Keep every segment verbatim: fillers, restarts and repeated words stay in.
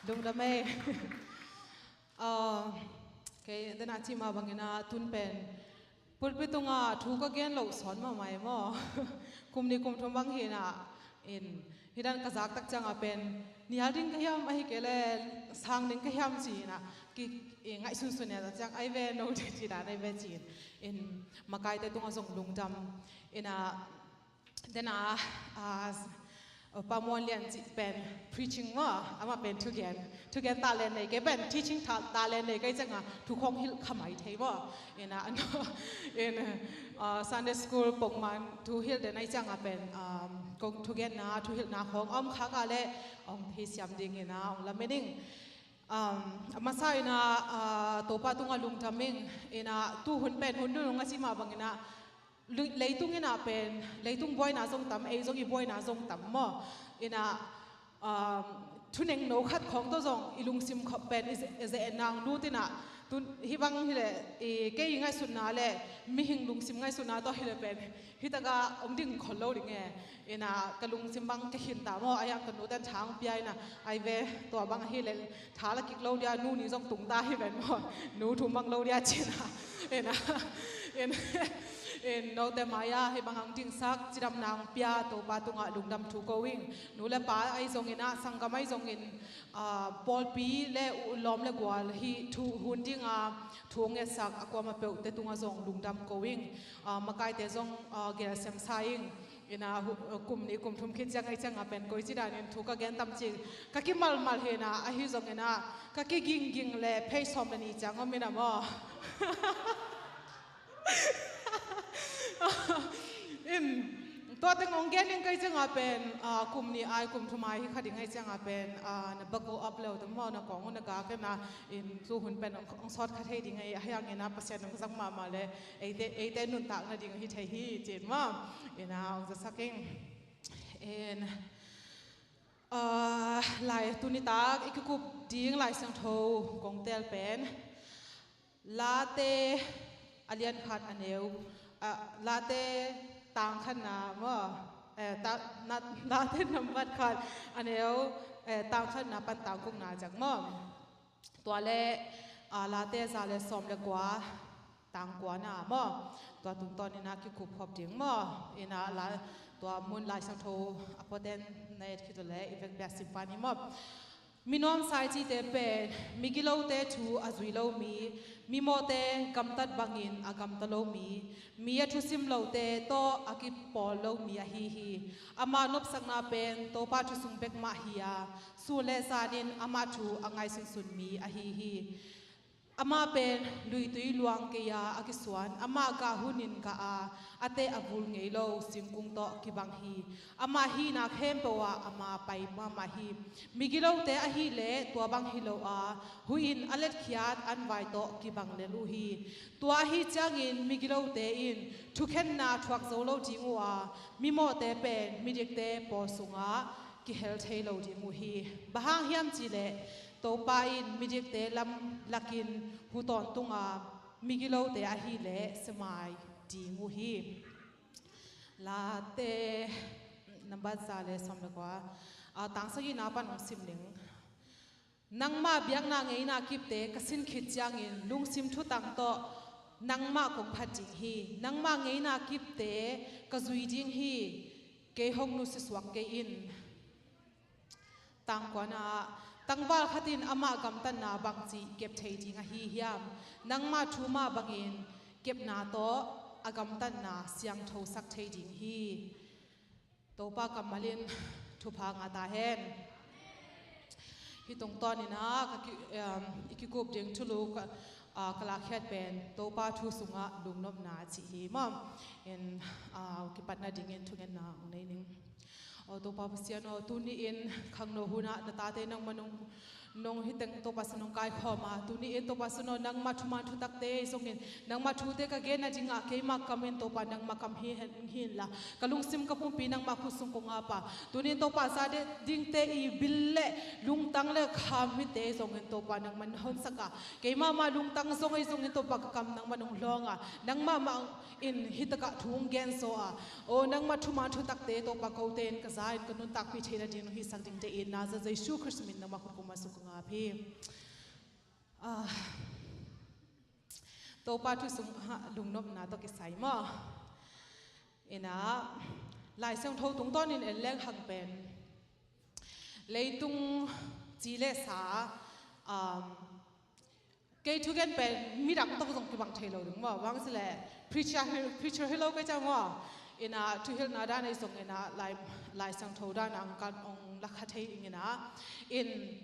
Lungdam ei. Ah, kei dena cima bangina tun pen pulpit tunga thu ka gen loh sawn mahmah ei maw? Kum nih kum thum bang hina in hidan ka zak tak cianga pen nial ding ka hiam ahi kei le sang ding ka hiam ci ina ki ngaihsunsun ina ciang ai ve no ci dan ai ve ci in makaite tunga zong lungdam ina dena, ah, Pa Muan Lian cih pen preaching maw, amah pen thugen, thugen talent nei kei pen teaching ta-, talent nei kei cianga thu khong hilh khamai thei maw. Ina, ano, in, ah, Sunday school pongman thu hilh den ai cianga pen, um, kong thugenna, thu hilhna khong om khaka le ong thei siam ding ina, ong lamen ing. Um, a masa ina, ah, Topa tunga lungdam ing, ina tu hun pen hun nunung a cima bangina, Lu-, leitung ina pen, leitung buaina zong tam, ei zong i buaina zong tam maw. Ina, um, thuneng no khat khong tawh zong i lungsim khop pen i ze-, i ze-, nang lut ina, tun, hi bang hi le, i, kei i ngaihsutna le, mihing lungsim ngaihsutna tawh hi le pen, hi taka ong ding khol lo ding e. Ina, ka lungsim bang ka khin ta maw, a hiang ka nu ten thang pia ina, ai ve, tua bang hi le, tha la kik lo dia, nu ni zong tung ta hi ven maw, nu thu mang lo dia cina. Ina, in, in, note mai-a hi bang ang dingsak cidamna ang pia Topa tungah lungdam thu ko ing. Nu le pa ai zongin ah, sanggam ai zongin, ah, pawlpi le u-, lawm le gual hi thu hun dinga thu ngetsak a kuama peuhte tungah zong lungdam ko ing. Ah, makaite zong, ah, gelsiam sa ing. Ina hu-, kum nih kum thum khit ciang ai cianga pen koi cidanin thu ka gen tam cing ka kimalmal hina ahi zongina ka kigingging le phei sawm le ni ciang om ina maw. In, tua teng ong gen in kai cianga pen, ah, kum nih ai, kum thum ai hi kha ding ai cianga pen, ah, na bako up leu tam maw, na kong na ga kena, in, tu hun pen ong, ong sawt kha thei ding ai, a hiangina Pasian ong zang mahmah le, eite, eite nuntakna ding hi thei hi, cin maw. Ina, ong zasak ing. In, ah, lai tuni tak, i kikup ding Lai Siangtho kong tel pen. Late a lian khat a neu, ah, Late tang khatna maw, eh, ta-, na-, Late nambat khat a neu, eh, tang khatna pan tang gukna ciang maw. Tua le, ah, Late za le sawm le kua, tang kuana maw. Tua tungtawn ina kikup khop ding maw. Ina la, tua mun Lai Siangtho a pawten na et khit uh le, i vekpi a sim pan hi maw. Mi nuamsa i cite pen, migilote thu a zui lo mi, mimawhte gamtat bangin a gamta lo mi, mi a thusim lote tawh a kipawl lo mi ahi hi. Ama nopsakna pen Topa thu sung bek mah hi a, sun le zanin ama thu a ngaisunsun mi ahi hi. Amah pen luitui luang kei-a a kisuan, amah gah hunin gah a, a teh a vul ngei lo singkung tawh kibang hi. Amah hihna khempeuh ah ama pai mahmah hi. Migilote ahih leh tua bang hi lo a, huih in a letkhiat anvai tawh kibang lel uh hi. Tua ahi ciangin migilote in thukhenna thuak zo lo ding uh a, mimawhte pen midikte pawl sungah kihel thei lo ding uh hi. Bang hang hiam cihleh Topa in midikte lam lakin hu tawntunga migilote ahih leh semai ding uh hi. Late nambat za le sawm le kua, ah, tang sagihna pan hong sim ning. Nangmah biakna ngeina kipte ka sin khit ciangin lungsim thutang tawh nangmah kong phat ding hi. Nangmah ngeina kipte ka zui ding hi. Kei hong nusia suak kei in. Tangkuana ah, tangval khat in amah gamtatna bangci kep thei ding ahi hiam? Nangmah thu mah bangin kepna tawh a gamtatna siangthosak thei ding hi. Topa kammal in thupha ngah ta hen. Hih tungtawn in ah ka ki, um, i kikup ding thulu ka, ah, ka lakkhiat pen Topa thu sungah lungnopna cih hi maw. In, ah, kipatna dingin thungetna hong nei ning. Aw Topa Pasian aw, tuni in khangno hunah na tate nangmah nong, nong hi teng Topa Pasian nong kaikhawm a, tuni in Topa Pasian aw, nangmah thuman thutakte zongin nangmah thute ka genna dingah keimah kam in Topa nangmah kam hi hen, hi inla, ka lungsim ka pumpi nangmah khut sung kong ap a, tuni in Topa za dingte i bil le lungtang le kham mite zongin Topa nangmah na honsak a, keimah mah lungtang zong ei zongin Topa ka kam nangmah nong lawng a, nangmah mah in hih takah thu hong gen zaw a, aw nangmah thuman thutakte Topa kote in ka za in ka nuntakpih theihna ding hong hisak dingte in Nazareth Jesu Khrist min nangmah khut kong masuak Sungah phi, ah, Topa thu sungah lungnopna tawh kisai maw? Inah Lai Siangtho tungtawnin en leng hang pen leitung ci le sa, um, kei thugen pen midang tawh zong kibang thei lo ding maw, bang cileh preacher hi, preacher hi lo kei ciang maw? Inah thuhilhna dan ei zong inah Lai, Lai Siangtho dan ang kan ong lakha thei ding inah in,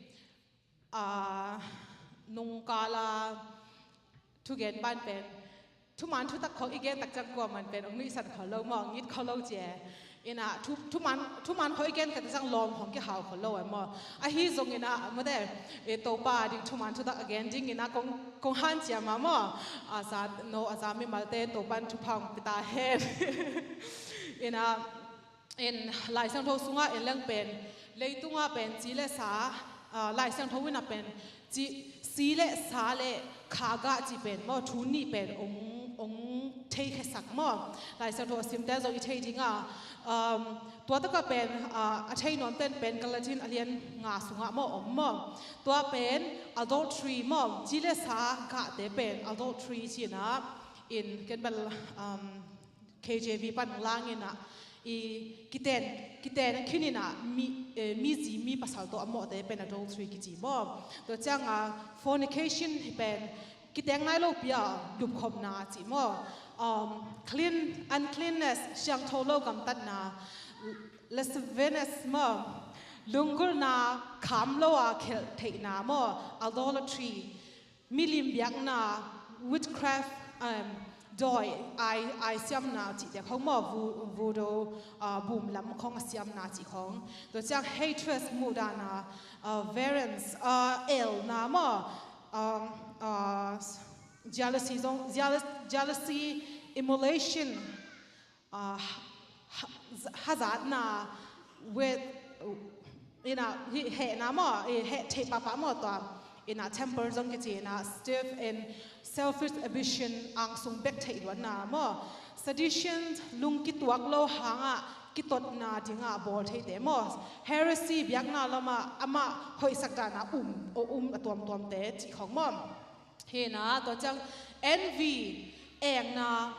ah, nungkala thugen ban pen thuman thutak khawng i gen tak ciang kuaman pen ong nuihsan khol lo maw, ong it khol lo cia. Inah thu, thuman, thuman khawng i gen khat ciang lawm khawng kihau khol lo ai maw? Ahi zong inah mate, e, Topa ding thuman thutak a gen ding inah kong, kong hanciam a maw? A za no, a za mimalte Topan thupha ong pia ta hen. Inah in Lai Siangtho sungah en leng pen leitungah pen ci le sa, ah, Lai Siangtho inah pen ci, si le sa le kha gah ci pen maw, thu nih pen ong, ong theikhiasak maw? Lai Siangtho a simte zong i thei dingah, um, tua takah pen, ah, a thei nuamten pen Galatian a lian nga sungah maw om maw? Tua pen adultery maw, ci le sa gahte pen adultery cinah in ken bel, um, K J V pan lang inah i kiten, kiten khin inah mi, eh, mi zi mi pasal tawh a mawhte pen adultery kici maw? Tua ciangah fornication hi pen kiteng nai lopi a lupkhopna ci maw? Um, clean, uncleanness, siangtho lo gamtatna, lasciviousness maw? Lunggulhna, kham lo a khelh theihna maw? Adultery. Milim biakna, witchcraft, um, dawi, ai, ai siamna cihte khong maw, vu-, voodoo, uh, bum lam khong a siamna cih khong. Tua ciang hatred, muhdahna, uh, variance, uh, elna maw, um, uh, jealousy zong, jealous-, jealousy, emulation, ah, ha-, ha-, hazatna, with, inah, hih hehna maw, i heh theih pahpah maw tua, inah temper zong kici inah, stiff in selfish ambition, angsung bek theih luatna maw, sedition, lung kituak lo hangah kitotna dingah bawl theite maw, heresy, biakna lamah amah hoihsak dana um, um a tuamtuamte cih khong maw. Hi inah, tua ciang envy, engna,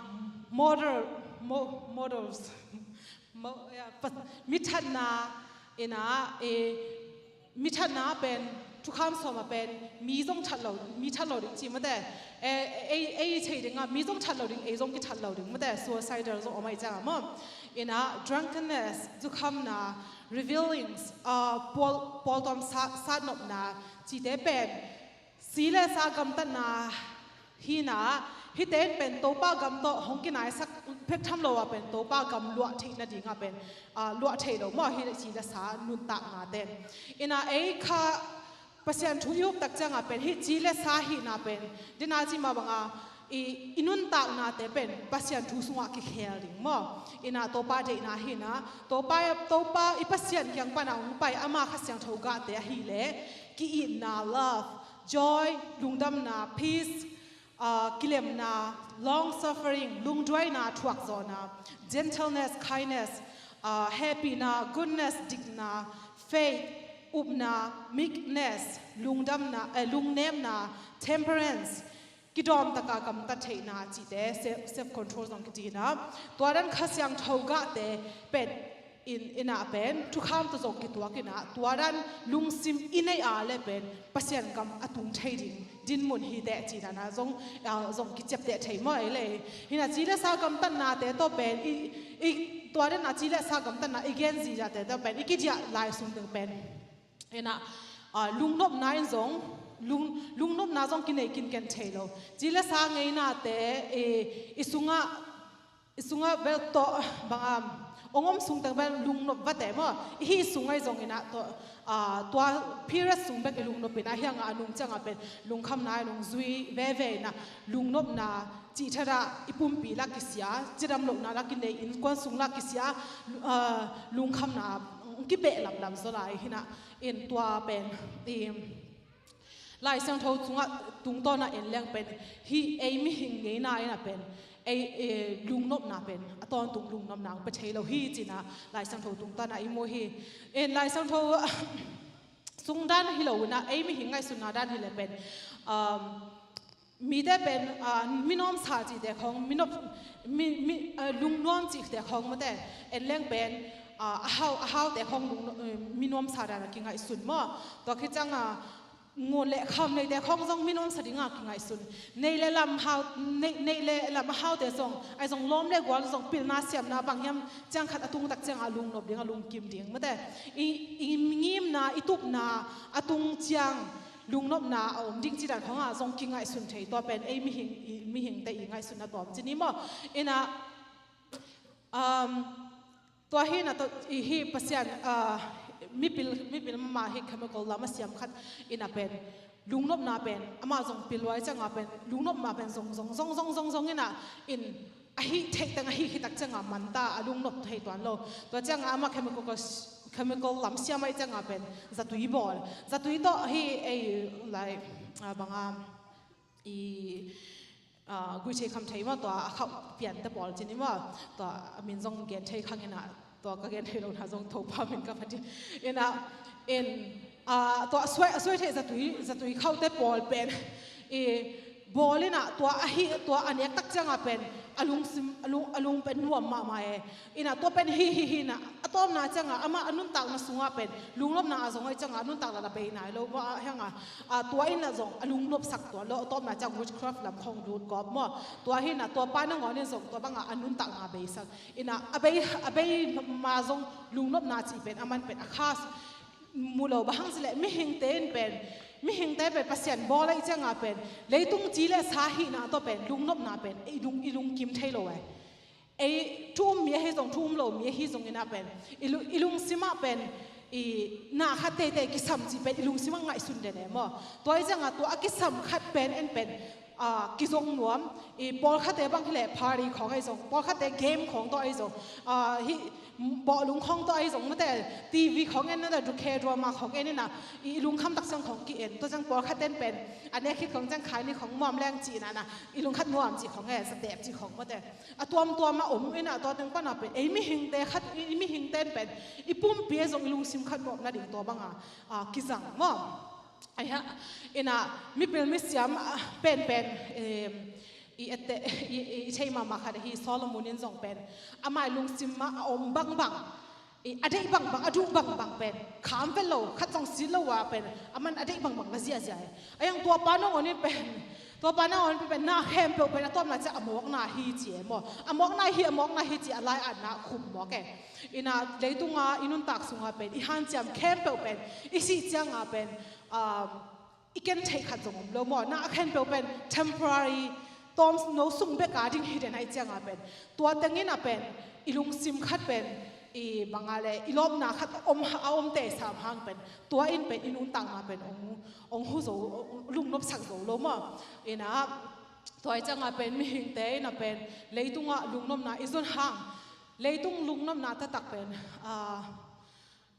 murder, mo-, murders, mo-, ya, pa-, mi thatna, inah, e, mi thatna pen, thukham sawm a pen, mi zong that lo, mi that lo ding ci mate. E, e, ei, ei thei dingah, mi zong that lo ding, ei zong kithat lo ding mate. Suicidal zong om ai ciangah maw. Inah, drunkenness, zukhamna, revelings, ah, pawl, pawltawm sat, satnopna, cihte pen, si le sa gamtatna hi inah, hihte in pen Topa gam tawh hong kinaisak pek tham lo ah pen Topa gam luah theih nadingah pen, ah, luah thei lo maw, hih ci le sa nuntakna ten. Inah ei kha Pasian thu i up tak ciangah pen hih ci le sa hihna pen, dina ci mah bangah i, i nuntaknate pen Pasian thu sungah kikhel ding maw. Inah Topa deihna hi inah, Topa, Topa i Pasian kiang panah hong pai ama Kha Siangtho gahte ahileh ki-itna, love, joy, lungdamna, peace, ah, kilemna, long suffering, lungduaina, thuakzawhna, gentleness, kindness, ah, hehpihna, goodness, dikna, faith, upna, meekness, lungdamna, eh, lungnemna, temperance, kidawm taka gamtat theihna cihte, self, self control zong kici inah, tua dan Kha Siangtho gahte pen in, inah pen thukham tawh zong kituak inah, tua dan lungsim i neih a le pen Pasian gam a tung thei ding dinmun hi teh ci inah zong, ah, zong kiciapteh thei maw ei le. Hi inah ci le sa gamtatnate tawh pen i, i tua dan a ci le sa gamtatna i gen zihziahte tawh pen i kidiah lai sung ding pen inah, ah, lungnopna in zong, lung, lungnopna zong kinei kinken thei lo. Ci le sa ngeinate, eh, i sungah, i sungah bel tawh bangam ong om sungteng bel lungnop vate maw. I hih sungah i zong inah tawh, ah, tua period sung bek i lungnop inah, hiangah a nung ciangah pen lungkhamna i nung zui veve inah, lungnopna cih thadah i pumpi lah kisia, cidam lohna lah kinei, innkuan sung lah kisia, ah, lungkhamna kibeh lamlam zaw lai hi inah. In tua pen, i, Lai Siangtho tungah tungtawnah en leng pen hih ei mihing ngeina inah pen ei, ei lungnopna pen a tawntung lungnopna hong pia thei lo hi ci inah Lai Siangtho tungtawnah i mu hi. In Lai Siangtho sung dan hi lo in ah, ei mihing ngaihsutna dan hi leh pen, um, mite pen, ah, minawmsa cihte khawng, minop, mi, mi, ah, lungnuam cihte khawng mate, en leng pen, ah, a hau, a haute khawng lung, eh, minawmsa dan a kingaihsun maw? Tua khit ciang a, ngun le kham neite khawng zong minawmsa ding a kingaihsun. Neih le lam hau, neih, neih le lam a haute zong, ahi zong lawm le gual zong pilna siamna bang hiam ciang khat a tung tak ciang a lungnop ding, a lungkim ding mate. I, i ngimna, i tupna a tung ciang lungnopna a om ding ci dan khawng a zong kingaihsun thei. Tua pen ei mihing, i mihingte i ngaihsutna tawm ci ni maw? In ah, um, tua hi in ah, tua, i hi Pasian, ah, mipil, mipil mama hi chemical lam a siam khat in ah pen, lungnopna pen, amah zong pil luai ciang a pen, lungnopna pen zong, zong, zong, zong, zong, zong in ah, in, a hih theih teng a hih khit tak ciang a man ta, a lungnop thei tuan lo. Tua ciang a amah chemical, chemical lam siam ahih ciang a pen, zatui bawl. Zatui tawh hi ei, like, ah, bang a, i, ah, guihthei khamthei maw, tua a khauh piante pawl ci ni maw, tua a min zong gen thei khang in ah, tua ka gen thei lohna zong Topa min ka phat hi. In ah, in, ah, tua a suai, a suai theih zatui, zatui khauhte pawl pen, i, bawl in ah, tua a hih, tua a nek tak ciang a pen, a lungsim, a lung, a lung pen nuam mahmah e. In ah tua pen hih, hih, hih in ah, a tawpna ciang a, amah a nuntakna sung a pen, lungnopna a zong ahih ciang a, a nuntakna la bei nai lo maw, a hiang a, a, tua in ah zong a lungnopsak tuan lo, a tawpna ciang witchcraft lam khawng lut gawp maw? Tua hi in ah, tua pa nangawn in zong tua bang a, a nuntakna beisak. In ah, a bei, a bei ma zong lungnopna cih pen, a man pen, a khas mu lo, bang hang cih leh mihingte in pen, mihingte pen Pasian bawl ahih ciang a pen, leitung ci le sa hihna tawh pen, lungnopna pen, i lung, i lungkim thei lo e. Ei, thu um mi ahi zong, thu um lo mi ahi zong in ah pen, i lu-, i lungsim ah pen, i na khat teitei kisam cih pen, i lungsim ah ngaihsun den e maw? Tua ahih ciang a, tua a kisam khat pen, en pen, ah, kizong nuam, i pawlkhatte bang hi leh party khawng ahi zong, pawlkhatte game khawng tawh ahi zong, ah, hi, bawhlung khawng tawh ahi zong mate, TV khawng en na, tua K-drama khawng en in ah, i, i lungkham tak ciang khawng ki-en, tua ciang pawlkhatte in pen, a nek khit khawng ciang khaini khawng muam leng cih na na, i lungkhat nuam cih khawng e, zatep cih khawng mate. A tuamtuam a om in ah, tua teng pan a pen, ei mihingte khat, i, i mihingte in pen, i pumpi ah zong i lungsim khat nuam nading tua bang a, ah, kizang maw? Ahi hang in ah, mipil misiam, ah, penpen, em, i ette, i, i, i thei mahmah khat ahi Solomon in zong pen, amah i lungsim ah a om bangbang, i, a deih bangbang, a duh bangbang pen, kham vet lo, khat zong sit lo a pen, a man a deih bangbang la ziahziah e. Ahi hang tua pa nangawn in pen, tua pa nangawn in pen, na khempeuh pen, a tawpna ciang a mawkna hi ci e maw? A mawkna hi, a mawkna hi ci a lai-atna khum mawk e. In ah, leitung a i nuntak sung a pen, i hanciam khempeuh pen, i sih ciang a pen, um, i ken theih khat zong om lo maw? Na a khempeuh pen temporary, tawmno sung bek a ding hi den ahih ciang a pen, tua teng in a pen, i lungsim khat pen, i bang a leh, i lawpna khat om, a om teisam hang pen, tua in pen, i nuntakna pen, ong, ong hu zo, ong lungnopsak zo lo maw? In ah, tua ahih ciang a pen, mihingte in a pen, leitung ah lungnopna i zon hang, leitung lungnopna taktak pen, ah,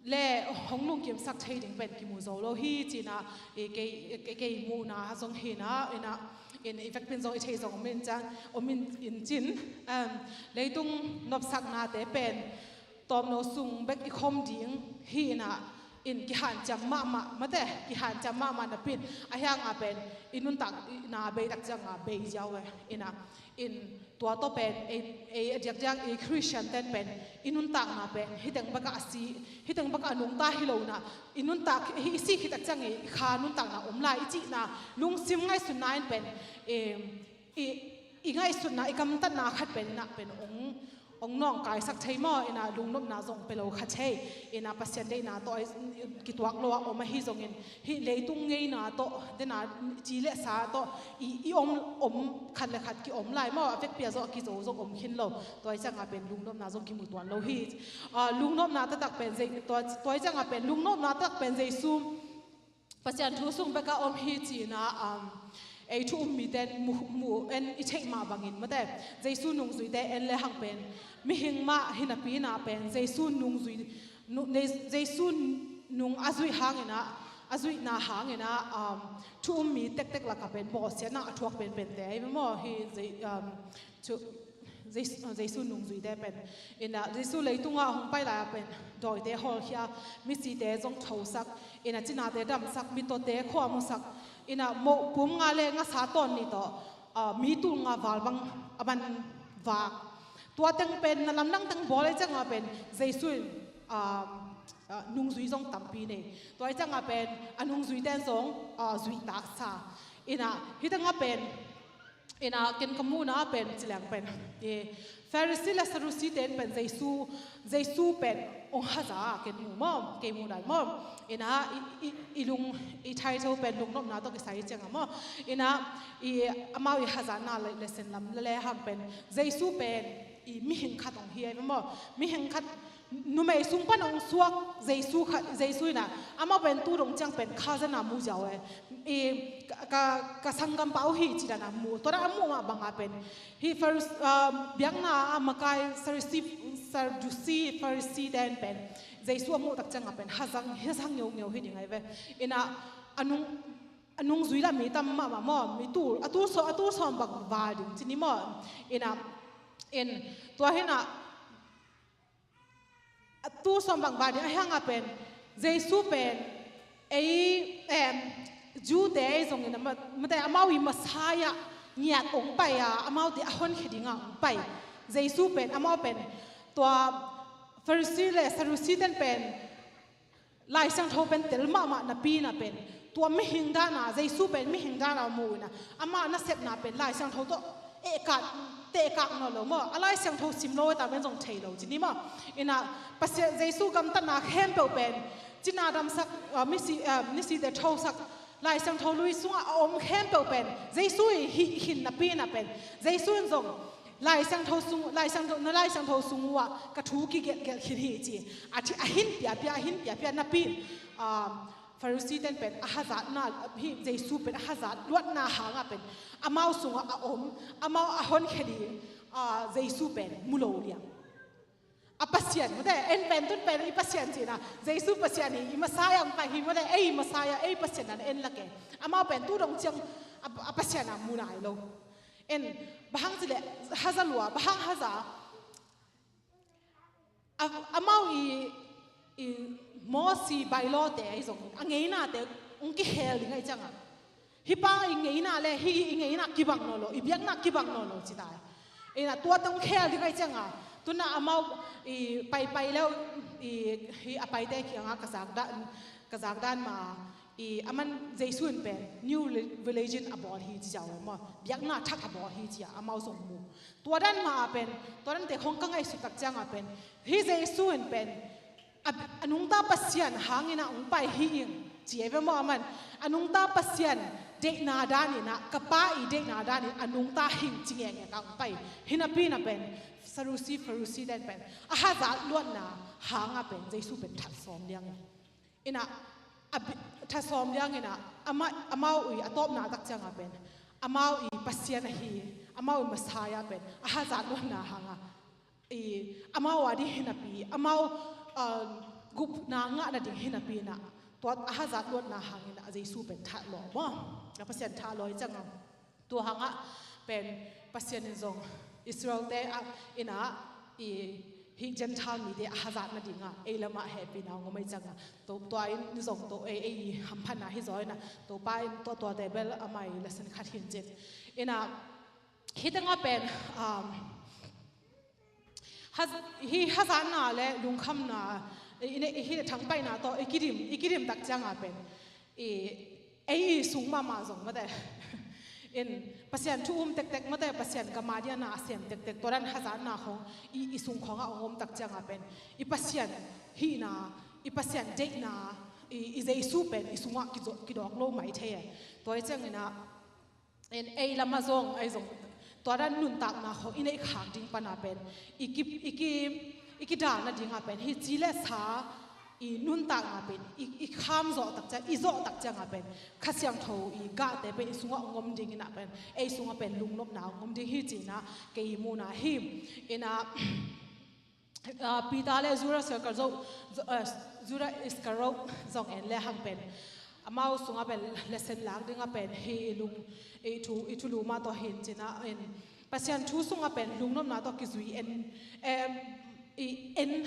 le hong lungkimsak thei ding pen kimu zo lo hi ci-in ah, i kei, kei, kei muhna zong hi-in ah, in ah, in i vekpi-in zong i theih zong om in ciang, om in, in cin, em, leitung nopsaknate pen tawmno sung bek i khom ding hi-in ah, in kihanciam mahmah, mate, kihanciam mahmah napi-in, ahi hang a pen i nuntakna bei tak ciang a bei ziau e, in ah, in tua tawh pen, ei, ei a diakdiak, ei Khristian ten pen, i nuntakna pen, hih teng bek ah a si, hih teng bek ah a nungta hi lo-in ah, i nuntak, i, i sih khit tak ciang i, i kha nuntakna om lai, i cihna, lungsim ngaihsutna in pen, em, i, i ngaihsutna, i gamtatna khat pen, in ah pen, ong, ong nawngkaisak thei maw, in ah lungnopna zong pia lo kha thei, in ah Pasian deihna tawh, kituak lo a om ahi zongin, hih leitung ngeina tawh, den a ci le sa tawh, i, i om, om khat le khat ki-om lai maw, a vekpi-a zong a kizo zong om khin lo. Tua ahih ciang a pen lungnopna zong kimu tuan lo hi. Ah, lungnopna taktak pen Zei-, tua, tua ahih ciang a pen lungnopna taktak pen Jesu Pasian thu sung bek ah om hi ci-in ah, um, ei thu um mite mu, mu en i theih mah bangin mate. Jesu nungzuite en le hang pen mihing mah hi napi-in ah pen Jesu nungzui, nu-, ne-, Jesu nung a zuih hangin ah, a zuihna hangin ah, um, thu um mi tektek lakah pen bawlsiatna a thuak penpente ahi maw, hi Zei-, um, thu, Jesu, Jesu nungzuite pen, ina Jesu leitungah hong pai lai-a pen dawite hawlkhia, misite zong thosak, ina cinate damsak, mittawte khuamusak, ina moh pum nga le ngasa tawn nih tawh, ah, mi tul nga val bang a man vak. Tua teng pen na lamdang teng bawl ei ciangah pen Jesu in, ah, ah, nungzui zong tampi nei. Tua ei ciangah pen a nungzuite in zong, ah, zuih taksa. Ina hih tengah pen, ina ken ka muhna pen ci leng pen, i Pharisee le Sadduceete in pen Jesu, Jesu pen hong haza a ken mu maw, kei muhna maw. Ina i, i, i lung, i title pen lungnopna tawh kisai ciangah maw. Ina i amau i hazatna le, lesson lam le hang pen Jesu pen i mihing khat hong hi ai maw. Mihing khat numei sung pan hong suak Jesu kha, Jesu ina amau pen tu dong ciang pen khazana mu ziau e. I ka, ka, ka sanggampa uh hi ci dana mu. Tua dan a muh mah banga pen hih Pharis-, ah, biakna a makai Sadducee, Sadducee Pharisee ten pen Jesu a muh tak ciangah pen hazang, hazang ngeungeu hi ding ai ve. Ina a nung, a nungzui la mi tam mahmah maw, mi tul, a tul sawm, a tul sawm bang val ding ci ni maw. Ina, in, tua hi ina a tul sawm bang val ding a hiangah pen Jesu pen ei, em, Jew-te ei zongin a ma-, mate amau i Messiah ngiat hong pai a, amaute a honkhia dingah hong pai. Jesu pen amau pen tua Pharisee le Sadducee ten pen Lai Siangtho pen tel mahmah napi ina pen tua mihing dana, Jesu pen mihing dana mu ina, ama nasepna pen Lai Siangtho tawh ehkak, tehkak nawn lo maw. A Lai Siangtho sim lo ta pen zong thei lo ci ni maw. Ina Pasian Jesu gamtatna khempeuh pen cina damsak, ah, misi, ah, misite thosak, Lai Siangtho lui sungah a om khempeuh pen Jesu i hih khin napi ina pen Jesu in zong Lai Siangtho sung, Lai Siangtho, na Lai Siangtho sung uh ah ka thu kigelhgelh khin hi ci. A thi-, a hin piapia, a hin piapia napi in, ah, Pharisee ten pen a hazatna, hih Jesu pen a hazat luatna hangah pen amau sungah a om, amau a honkhia ding, ah, Jesu pen mu lo liang. A Pasian, mate, en pen tun pen i Pasian cihna, Jesu Pasian hi, i Messiah hong pai hi, mate, ei Messiah, ei Pasian na en lak e. Amau pen tu dong ciang a, a Pasian a mu nai lo. En, bang hang cileh, haza lua, bang hang haza. A, amau i, i Mosi bylaw-te ahi zongin a ngeinate hong kikhel ding ahi ciangah, hih pa i ngeina le hih i ngeina kibang nawn lo, i biakna kibang nawn lo ci ta. Ina tuate hong khel ding ahi ciangah, tuna amau i paipai leu, i, hih a paite kiangah ka zak dan, ka zak dan ma, i, aman Jesu in pen new re-, religion a bawl hi ci ziau maw, biakna thak a bawl hi ci a amau zong mu. Tua dan mah a pen, tua dante khong ka ngaihsut tak ciangah pen, hih Jesu in pen a, a nungta Pasian hangin ah hong pai hi ing ci ei ve maw aman. A nungta Pasian deihna danin ah, ka Pa i deihna danin a nungta hi ing ci ngekngek ah hong pai. Hi napi ina pen Sadusi, Farisi ten pen a hazat luatna hangah pen Jesu pen that sawm liang ing. Ina, a bi-, that sawm liang ina, ama-, amau i a tawpna tak ciangah pen amau i Pasian ahi, amau i Messiah pen a hazat luatna hangah, i, amau a ding hi napi, amau, ah, gupna ngah nading hi napi ina, tua a hazat luatna hangin a Jesu pen that lawh maw, a Pasian that lawh hi ciangah. Tua hangah pen Pasian in zong Israel-te ah ina, i, hih Gentile mite a hazat nadingah ei lamah hehpihna hong om ei ciangah, to, tua in zong to ei, ei hamphatna hi zaw ina, Topa in tua, tuate bel amah i lesson khat hi in cin. Ina, hih tengah pen, um, haz-, hih hazatna le lungkhamna, i, i, hih thangpaihna tawh i kidim, i kidim tak ciangah pen, i, ei i sung mahmah zong mate, in Pasian thu um tektek mate, Pasian gam a ding a na a sem tektek, tua dan hazatna khong i, i sung khawngah hong om tak ciangah pen i Pasian hihna, i Pasian deihna, i, i Jesu pen i sungah kizo-, kidawk lo mai thei e. Tua hi ciangin ah, en, ei lamah zong, ei zong tua dan nuntakna khawng i neih khak ding pana pen i ki, i ki, i kidal nadingah pen hih ci le sa i nuntakna pen i, i kham zawh tak ciang, i zawh tak ciangah pen Kha Siangtho i gahte pen i sungah hong om ding ina pen, ei sungah pen lungnopna hong om ding hi ci ina kei i muhna hi. Ina, ah, Peter le Judas Iscariot, Ju-, ah, Judas Iscariot zong en le hang pen amau sungah pen lesson lak dingah pen hih i lung, i thu, i thulu mah tawh hi in cin ah, in, Pasian thu sungah pen lungnopna tawh kizui en, em, i en,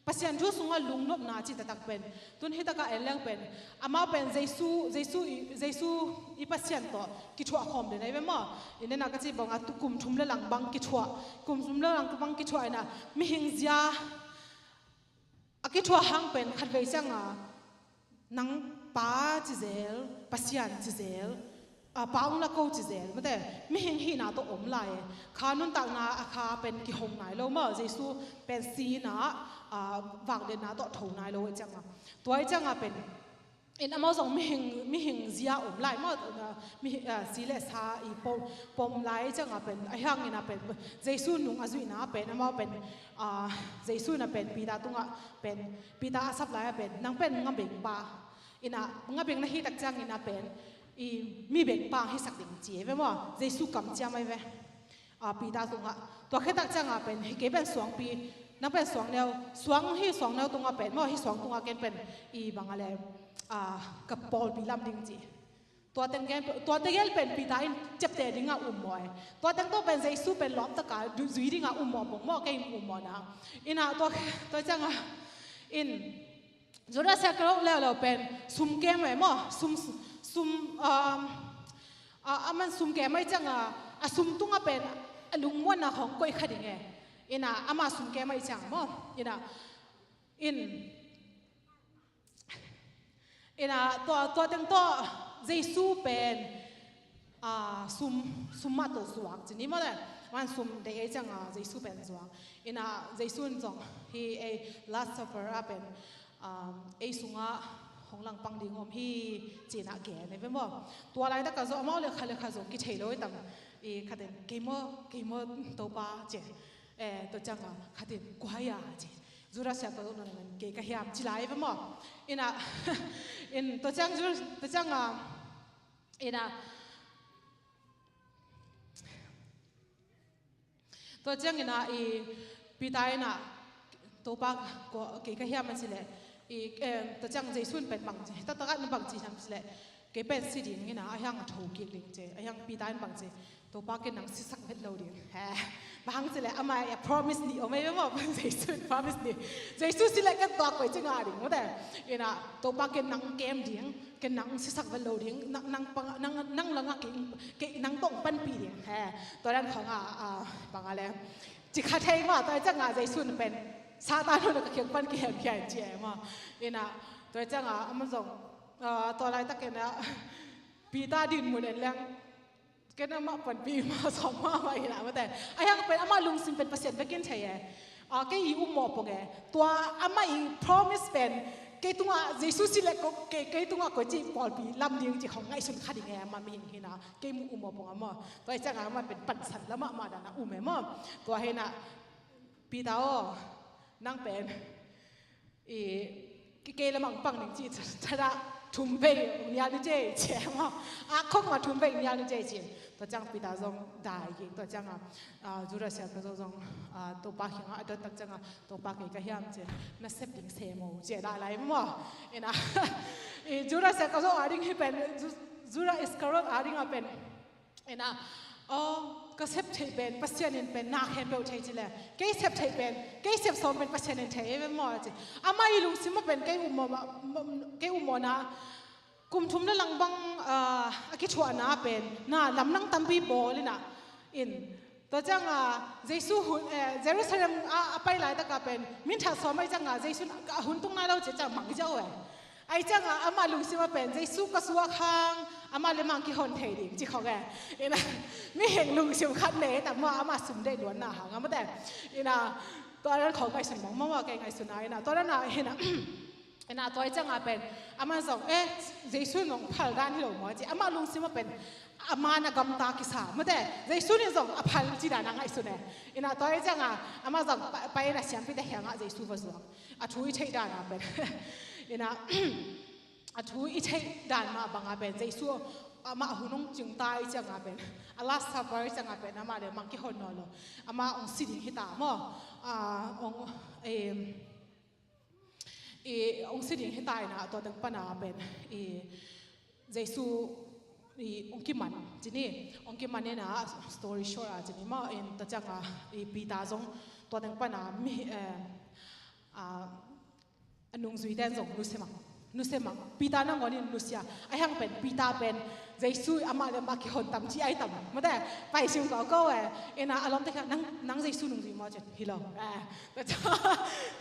Pasian thu sungah lungnopna cih taktak pen, tun hi takah en leng pen, amau pen Jesu, Jesu i, Jesu i Pasian tawh kithuah khawm den ahi ve maw? I nena ka cih bangah tu kum thum le lang bang kithuah, kum thum le lang bang kithuah inah, mihing zia a kithuah hang pen khatvei cianga nang pa ci zel, Pasian ci zel, a, pa ung la ko ci zel, mate, mihing hihna tawh om lai. Kha nuntakna a kha pen kihong nai lo maw, Jesu pen sina, a, vakdenna tawh tho nai lo cianga. Tua cianga pen, in amau zong mihing, mihing zia om lai maw, a, mi, a, si le sa i pom, pom lai cianga pen, a hiangina pen, Jesu nung a zuihna pen, amau pen, a, Jesu na pen Peter tungah pen, Peter a sap lai a pen, nang pen ngabeng pa. Ina, ngabeng na hi tak ciangina pen, i mi beng pa hisak ding ci ve maw? Jesu kamciam ahi ve. A, Peter tungah. Tua khit tak cianga pen, hi kei pen suangpi, nang pen suang neu, suang hi suang neu tungah pen, maw hi suang tungah ken pen, i bang a le, a, ka pawlpi lam ding ci. Tua teng gen, tua teng gen pen Peter in ciapteh dingah um maw e. Tua teng tawh pen Jesu pen lawmtaka du-, zui dingah um maw pong maw, kei um maw na. Ina tua, tua cianga in Judas Iscariot leuleu pen sum kem e maw, sum, sum, um, a, aman sum kem ahi cianga, a sum tungah pen a lungmuanna hong koih kha ding e. Ina ama sum kem ahi cianga maw. Ina, in, ina tua, tua teng tawh Jesu pen, a, sum, sum mah tawh zuak ci ni maw le. Man sum deih ahi cianga Jesu pen zuak. Ina Jesu in zong hi ei Last Supper a pen, um, ei sungah hong langpang ding om hi ci-in a gen e ve maw. Tua laitak a zong amau le kha le kha zong kithei lo i tam. I khatin kei maw, kei maw Topa ci. E, tua cianga khatin kua hia ci. Judas Iscariot nang kei ka hiam ci lai ve maw. Ina, in tua ciang Judas, tua cianga, ina, tua ciangina i Peter ina Topa kua, kei ka hiam a ci le, i, em, tua ciang Jesu in pen bang ci, taktak a na bang ci hiam ci le, kei pen si ding ina, a hiang a tho kik ding ci, a hiang Peter in bang ci, Topa ken nang sisak vet lo ding. He, bang hang ci le, ama a promise ni om ei ve maw, Jesu in promise ni. Jesu si le ken tua koi ci nga ding, mute. Ina, Topa ken nang kem ding, ken nang sisak vet lo ding, nang, nang pang, nang, nang langa kei, kei nang tong panpi ding. He, tua dan khong a, a, bang a le. Ci kha thei maw, tua cianga Jesu in pen, Satan hun ka khiang pan kihem khian ci e maw. Ina, tua cianga, ama zong, a, tua laitak ina, Peter din mun en leng, ken amah panpih mah sawm mahmah hi na mate. A hiang pen amah lungsim pen Pasian bekin thei e. A, kei i um mawh pong e. Tua amah i promise pen kei tungah Jesu si le ko, kei, kei tungah koici pawlpi lam ding ci khong ngaihsun kha ding e, amah mihing hi na. Kei mu um mawh pong a maw. Tua i ciangah amah pen pansan lamah mah dan a um e maw. Tua hi na Peter aw, nang pen i, kei, kei lamah pang ding ci, tada thum vei nial ni cei ci e maw. A khong ma thum vei nial ni cei ci. Tua ciang Peter zong dai ging, tua cianga, a, Judas Iscariot zong, a, Topa kiangah a dot tak cianga, Topa kei ka hiam ci. Na sep ding sem o ci e da lai maw. Ina, i Judas Iscariot a ding hi pen, Ju-, Judas Iscariot a ding a pen. Ina, aw, ka sep theih pen Pasian in pen na khempeuh thei ci le. Kei sep theih pen, kei sep sawm pen Pasian in thei e ve maw ci. Amah i lungsim a pen kei um mawh, kei um mawhna. Kum thum le lang bang, a, a kithuahna pen na lamdang tampi bawl ina. In, tua cianga Jesu hun, eh, Jerusalem a, a pai laitaka pen min that sawm ahi cianga Jesu in a hun tung nai lo ci ciang mang ziau e. Ahi cianga amah lungsim a pen Jesu ka suak hang amah le mang kihon thei ding ci khong e. Ina, mihing lungsim khat nei tam maw, amah sum deih luanna hang a mate. Ina, tua dan khong ngaihsun mawng mawng a kei ngaihsun a ina. Tua dan a hi na, ina tua ahi cianga pen amah zong, eh, Jesu in zong phal dan hi lo maw ci. Amah lungsim a pen amah na gamta kisa mate. Jesu in zong a phal ci dan a ngaihsun e. Ina tua ahi cianga amah zong pa, pai ina siampite kiangah Jesu va zuak. A thu i theih dan a pen. Ina, a thu i theih dan mah banga pen Jesu amah hun hong cingta i cianga pen, a Last Supper i cianga pen amah le mang kihon nawn lo. Amah hong si ding hita maw. A, hong, em, i, hong si ding hita ina tua teng pana pen, i, Jesu i ong kiman cini, ong kiman ina story short a cini maw, in tua cianga i Peter zong tua teng pana mi, eh, a, a nungzuite in zong nusia mah, nusia mah. Peter nangawn in nusia. Ahi hang pen Peter pen Jesu amah le amah kihon tam ci ai tam. Mate, pai sim kau kau e. Ina a lawmte kha nang, nang Jesu nungzui maw ci. Hi lo. Eh, tua ciang,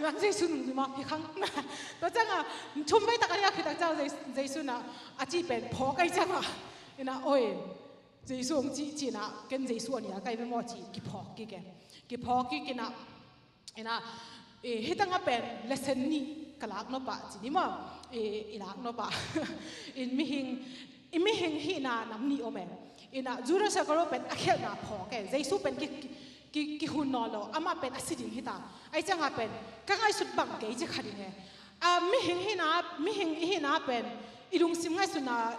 nang Jesu nungzui maw hi khang. Tua cianga thum vei tak a nia khit tak ciang Jesu, Jesu na a ci pen phawk ai cianga. Ina oi. Jesu ong ci, ci na ken Jesu a nia kai ve maw ci kiphawk kik e. Kiphawk kik ina Ina, eh, hih tanga pen lesson nih ka lak nop ah cini maw, eh, i lak nop ah. In mihing, i mihing hihna nam nih om e. Ina Judas Iscariot pen a khialhna phawk e. Jesu pen ki, ki, ki, kihun nawn lo. Amah pen a si ding hita. Ai cianga pen ka ngaihsut bang kei ci kha ding e. A mihing hihna, mihing i hihna pen i lungsim ngaihsutna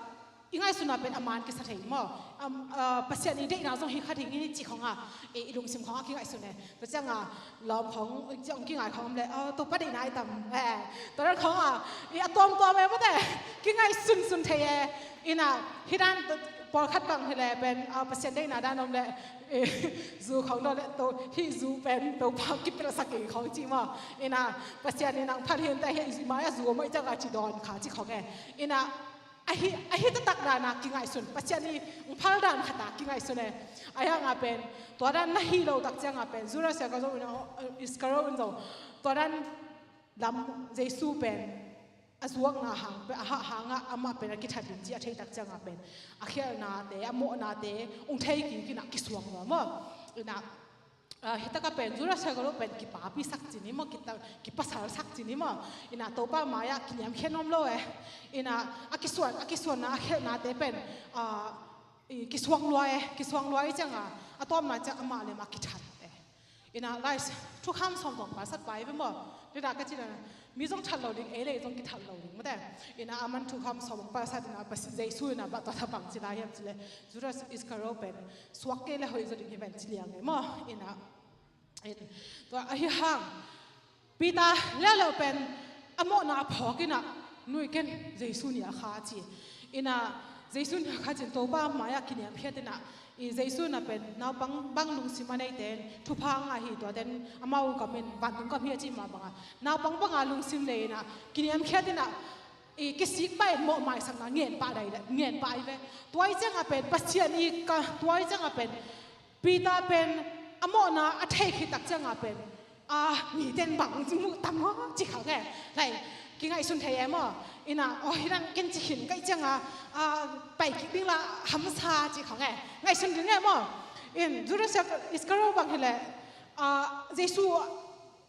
i ngaihsutna pen a man kisa thei maw? Am, ah, Pasian i deihna zong hi kha ding hi ci khong a, i, i lungsim khong a kingaihsun e. Tua cianga lawm khong, ciang kingai khong om le, ah, Topa deihna i tam, eh, tua dan khong a, i a tuamtuam e mate, kingaihsun sun thei e. Ina, hi dan, pawlkhat bang hi le pen, ah, Pasian deihna dan om le, eh, zu khong dawn le, to, hih zu pen, Topa kipilsak kei khong ci maw? Ina, Pasian i nang phat hi te, hih mai a zu om i cianga ci dawn kha ci khong e. Ina, Ahi, ahi taktak dana kingaihsun, Pasian i ong phal dan khata kingaihsun e. Ahi hanga pen, tua dan na hi lo tak cianga pen, Judas Iscariot in, Iscariot in zong, tua dan lam Jesu pen, a zuakna hang, pen, a hah hanga amah pen a kithat ding ci a thei tak cianga pen, a khialhnate, a mawhnate, ong thei kik ina kisuang lua maw. Ina, Ah, hi taka pen Judas Iscariot pen kipapi sak cini maw, kita, kipasal sak cini maw. Ina Topa mai-ah kiniamkhiat nuam lo e. Ina a kisuan, a kisuanna, a khialhnate pen, ah, i kisuang lua e, kisuang lua i cianga, a tawpna ciang amah le amah kithat e. Ina lai thukham sawm tawng pasat pai ve maw. Nida ka cina, mi zong that lo ding, ei le ei zong kithat lo ding mate. Ina a man thukham sawm pasat ina Pasi-, Jesu ina bang tua tha bang ci lai hiam ci le, Judas Iscariot pen suak kei le hoih zaw ding hi ven ci liang e maw. Ina, in, tua ahi hang Peter leuleu pen a mawhna a phawk ina, nui ken Jesu ni a kha ci. Ina Jesu ni a kha cin Topa mai-ah kiniamkhiat ina, i Jesu na pen naupang bang lungsim a neite in thupha a ngah hi, tuate in amau gam in vantung gam hi a ci mah banga naupang banga lungsim nei ina kiniamkhiat ina, i kisik pah in mawhmaisakna ngen pah dai, ngen pah i ve. Tua i cianga pen Pasian i ka, tua i cianga pen Peter pen a mawhna a theih khit tak cianga pen, a, mite in bang muh tam maw ci kha nge. Lai, kingaihsun thei e maw. Ina, aw, hi dan ken ci khin ka i cianga, a, pai kik ding la hamsa ci kha nge. Ngaihsun ding nge maw. In Judas Iscariot bang hi le, a, Jesu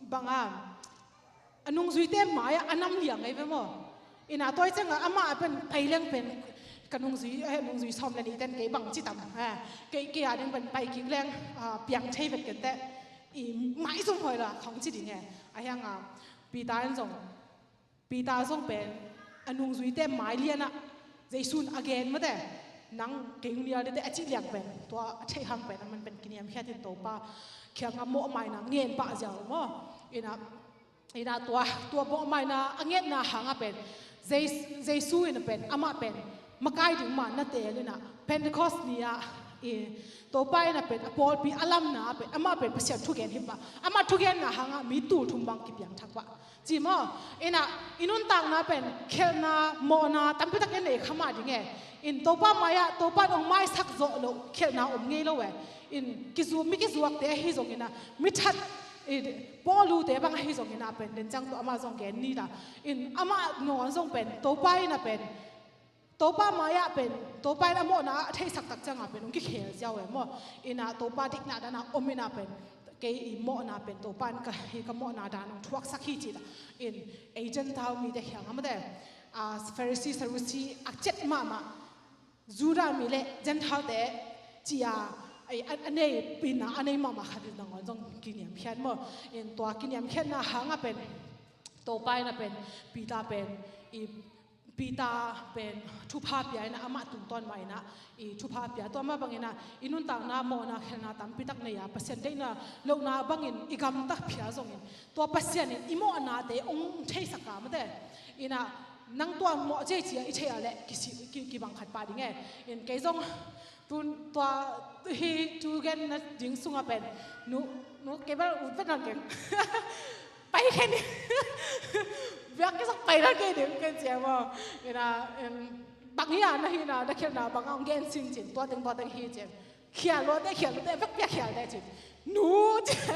banga a nungzuite mai-ah a nam liang ei ve maw. Ina tua i cianga amah a pen pai leng pen ka nungzui, eh, nungzui sawm le nihte in kei bang ci tam, eh, kei, kei a ding pen pai kik leng, ah, piang thei vet kente, i maizum hoi la khong ci ding e. Ahi hanga Peter in zong, Peter zong pen a nungzuite mai lianah Jesu in a gen mate, nang kei ung nial dite a cih liang pen tua a theih hang pen aman pen kiniamkhiat in Topa kianga mawhmaina ngen pah ziau maw. Ina Ina tua, tua mawhmaina a ngetna hanga pen Jes-, Jesu ina pen, amah pen makai ding mah na teel ina Pentecost ni-ah, i, Topa ina pen a pawlpi a lamna pen, amah pen Pasian thugen hi mah, amah thugenna hanga mi tul thum bang kipiang thak pah ci maw. Ina i nuntakna pen khialhna, mawhna tampi tak i nei kha mah ding e. In Topa mai-ah, Topa in ong maisak zawh loh khialhna om ngei lo e. In kizu-, mi kizuakte ahi zong ina, mi that, i, Paul ute bang ahi zong ina pen den ciang tua amah zong gen ni la. In amah nawn zong pen Topa ina pen, Topa mai-ah pen, Topa in a mawhna a theihsak tak cianga pen ong kikhel ziau e maw. Ina Topa deihna dana om ina pen, kei i mawhna pen Topa in ka, hi ka mawhna dan ong thuaksak hi ci la. In ei Gentile mite khiang amate, a, Pharisee, Sadducee a ciat mahmah, Judah mi le Gentile te ci-a, a, a, a nei pina a nei mahmah khat in nangawn zong kiniamkhiat maw. In tua kiniamkhiatna hanga pen Topa ina pen Peter pen, i, Peter pen thupha pia ina amah tungtawn mah ina i thupha pia, tua mah bang ina i nuntakna mawhna khialhna tampi tak nei-a Pasian deihna lohna bangin i gamta phia zongin tua Pasian in i mawhnate ong theisak a mate. Ina Nang tua mawh ciai cia i theih a leh kisi, ki, kibang khat pah ding e. In kei zong tun tua hi tu gen na ding sungah pen nu, nu kei bel ut vet nan keng. Pai khen. Biak kei zong pai nan kei ding ken cia maw. Ina, em, bang hi a na hi na, na khialhna bang a hong gen sin cin, tua teng tua teng hi cin. Khial lua te, khial lua te, vek pia khial te cin. Nu cin.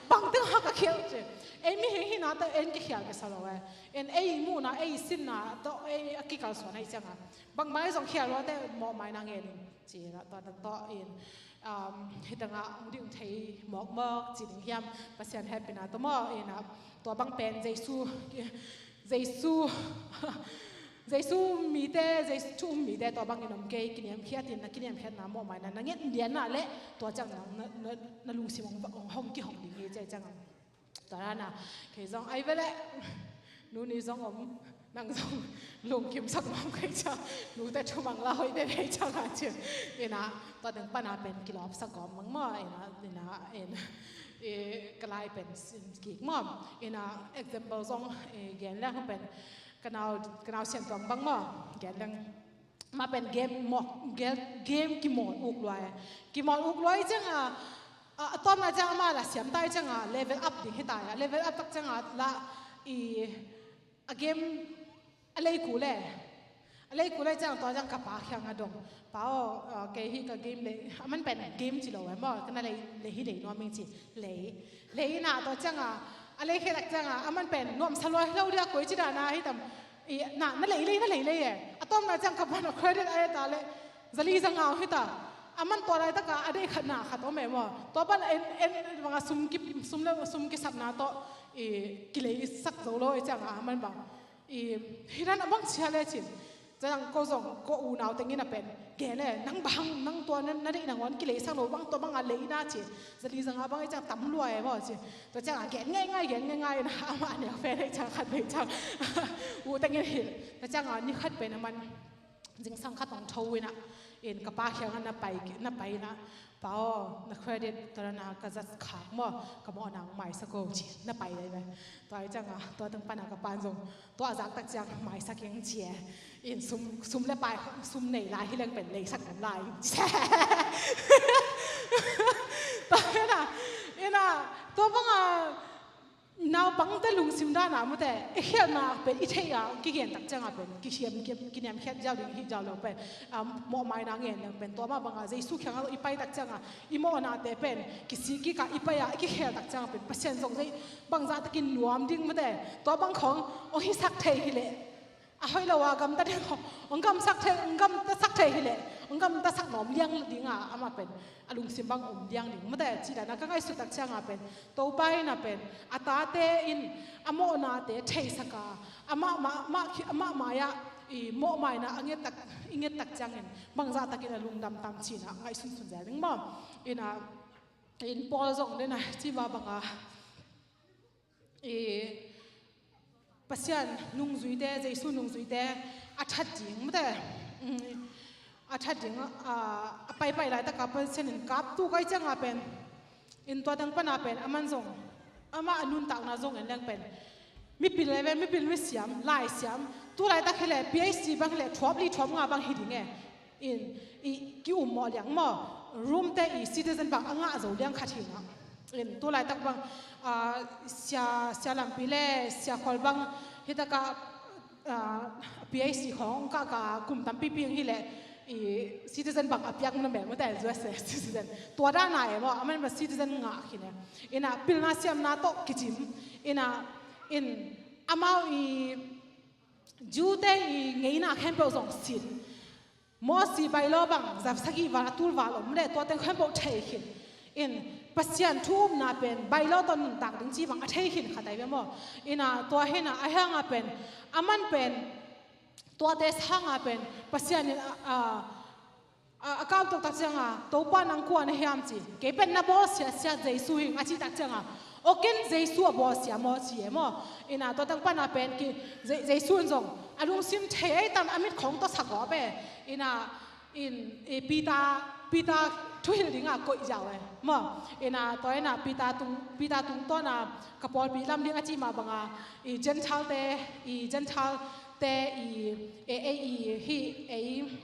Bang teng ha ka khial cin. Ei mihing hi na te en kikhial kisa lo e. En ei muhna, ei sinna tawh ei a kikalsuan ahi cianga bang bang ei zong khial lua te mawhmai na ngen in. Ci na tua, tua, tua in, um, hi tanga hong ding thei mawkmawk ci ding hiam, Pasian hehpihna tawh maw, ina tua bang pen Jesu, Jesu, Jesu mite, Jesu thu um mite tua bangin om kei, kiniamkhiat in na kiniamkhiatna mawhmaina na nget lianna le tua ciang na, na, na, na lungsim hong, hong, hong kihong ding hi ci ciang. Tua na, kei zong ai ve le, nu ni zong om, nang zong lungkim sak mawk kei ciang, nute thu mang la hoih veve ciang a ci. Ina, tua teng pana pen kilawp sak gawm mang maw, ina, ina, ina, i, ka lai pen sin kik maw. Ina, example zong, i, gen leng pen, ka nau, ka nau sian tuang bang maw, gen leng. Mah pen game mawk, game, game kimawl uk luai. Kimawl uk luai cianga, a, a tawpna cianga mah la siam tai cianga, level up ding hi tai a, level up tak cianga la i, a game a lei kul e. A lei kul e cianga tua cianga ka pa kianga dong. Pa aw, a, kei hi ka game lei, a man pen game ci lo e maw, ka na lei, lei hi lei nuam ing ci, lei. Lei ina tua cianga, a lei khe tak cianga, a man pen nuamsa luai hi lo dia koi ci dana hi tam. I, na, na lei lei, na lei lei e. A tawpna ciang ka pan a credit a e ta le. Zali zanga hi ta. A man tua lai taka a dei khat na khat om e maw. Tua pan en, en, en banga sum ki, sum le, sum kisapna tawh. I, kilei sak zo lo e cianga a man bang. I, hi dan a bang cia le cin. Ciang ko zong, ko unau tengin a pen. Gen e, nang bang, nang tua, na, na deih nangawn kilei sak lo bang, tua banga lei na ci. Zali zanga bang e ciang tam luai e maw ci. Tua cianga gen ngei ngai, gen ngei ngai na, ama neu pen e ciang khat vei ciang. U tengin hilh. Tua cianga ni khat pen a man. Zingsang khat hong tho ina. In ka pa kianga na pai, na pai ina. Pa aw, na credit, tua na ka zat khak maw, ka mawhna hong maisak o ci. Na pai lei ve. Tua e cianga, tua teng pana ka pan zong. Tua a zak tak ciang maisak ing ci e. In sum, sum le pai, sum nei lai hi leng pen leisak om lai. Tua ina, ina, tua banga, naupangte lungsim dana mute, i khialhna pen, i theih a, kigen tak cianga pen, kisiam, ki, kiniamkhiat ziau ding hi ziau lo pen, um, mawhmaina ngen leng pen, tua mah banga, Jesu kianga i pai tak cianga, i mawhnate pen, kisik kika i pai a, i kikhial tak cianga pen, Pasian zong zei, bangzah takin nuam ding mute, tua bang khong, ong hisak thei hi leh. A hoih lo a gamta ding, ong gamsak thei, ong gamtasak thei hi leh, ong gamtasak nuam liang dinga, amah pen, a lungsim bang om liang ding. Mate, ci dana ka ngaihsut tak cianga pen, Topa ina pen, a tate in, a mawhnate theisaka, amah, mah, mah, khi-, amah mai-ah, i mawhmaina, a nget tak, i nget tak ciangin, bangzah takin a lungdam tam cina, ngaihsunsun zel ding maw. Ina, in Paul zong dena, ci ba banga, I Pasian nungzuite, Jesu nungzuite a that ding mate. Mm, a that ding, a, a paipai laitaka Pasian in kap tu kai cianga pen. In tua teng pana pen, a man zong. Amah a nuntakna zong en leng pen. Mipil le pen, mipil misiam, laisiam. Tu laitak hi le, P H D bang hi le, thuap li thuap nga bang hi ding e. In, i, ki um mawh liang maw, Rome te i citizen bang a ngah zo liang khat hi na. In, tu laitak bang, ah, sia, sia lampi le, sia khual bang, hitaka, ah, P H D khong ka, ka kum tampi piang hi le, i, citizen bang a piak na mel mate, U S A citizen. Tua dana e maw, a man ba citizen ngah hi ne. Ina, pilna siamna tawh kicim. Ina, in, amau i, Jew te i ngeina khempeuh zong sin. Mosi bailo bang, za sagih val, a tul val om le, tua teng khempeuh thei khin. In, Pasian thu upna pen, bailo tawh nuntak ding ci bang, a thei khin khat ai ve maw. Ina, tua hina, a hianga pen, a man pen, tuate sanga pen, Pasian in, a, a, a, a kau tok tak cianga, Topa nang kua na hiam ci. Kei pen na bawl siasia Jesu hi, a ci tak cianga. Okin Jesu a bawl sia maw ci e maw. Ina, tua tang pana pen ki, Je-, Jesu in zong. A lungsim thei ei tan a mit khong tawh sa gawp e. Ina, in, i Peter, Peter thuhilh dinga koih ziau e. Maw, ina, tua ina Peter tung, Peter tungtawna ka pawlpi lam ding a ci ma banga, i Gentile te, i Gentile te i, e, e, i, hi, ei,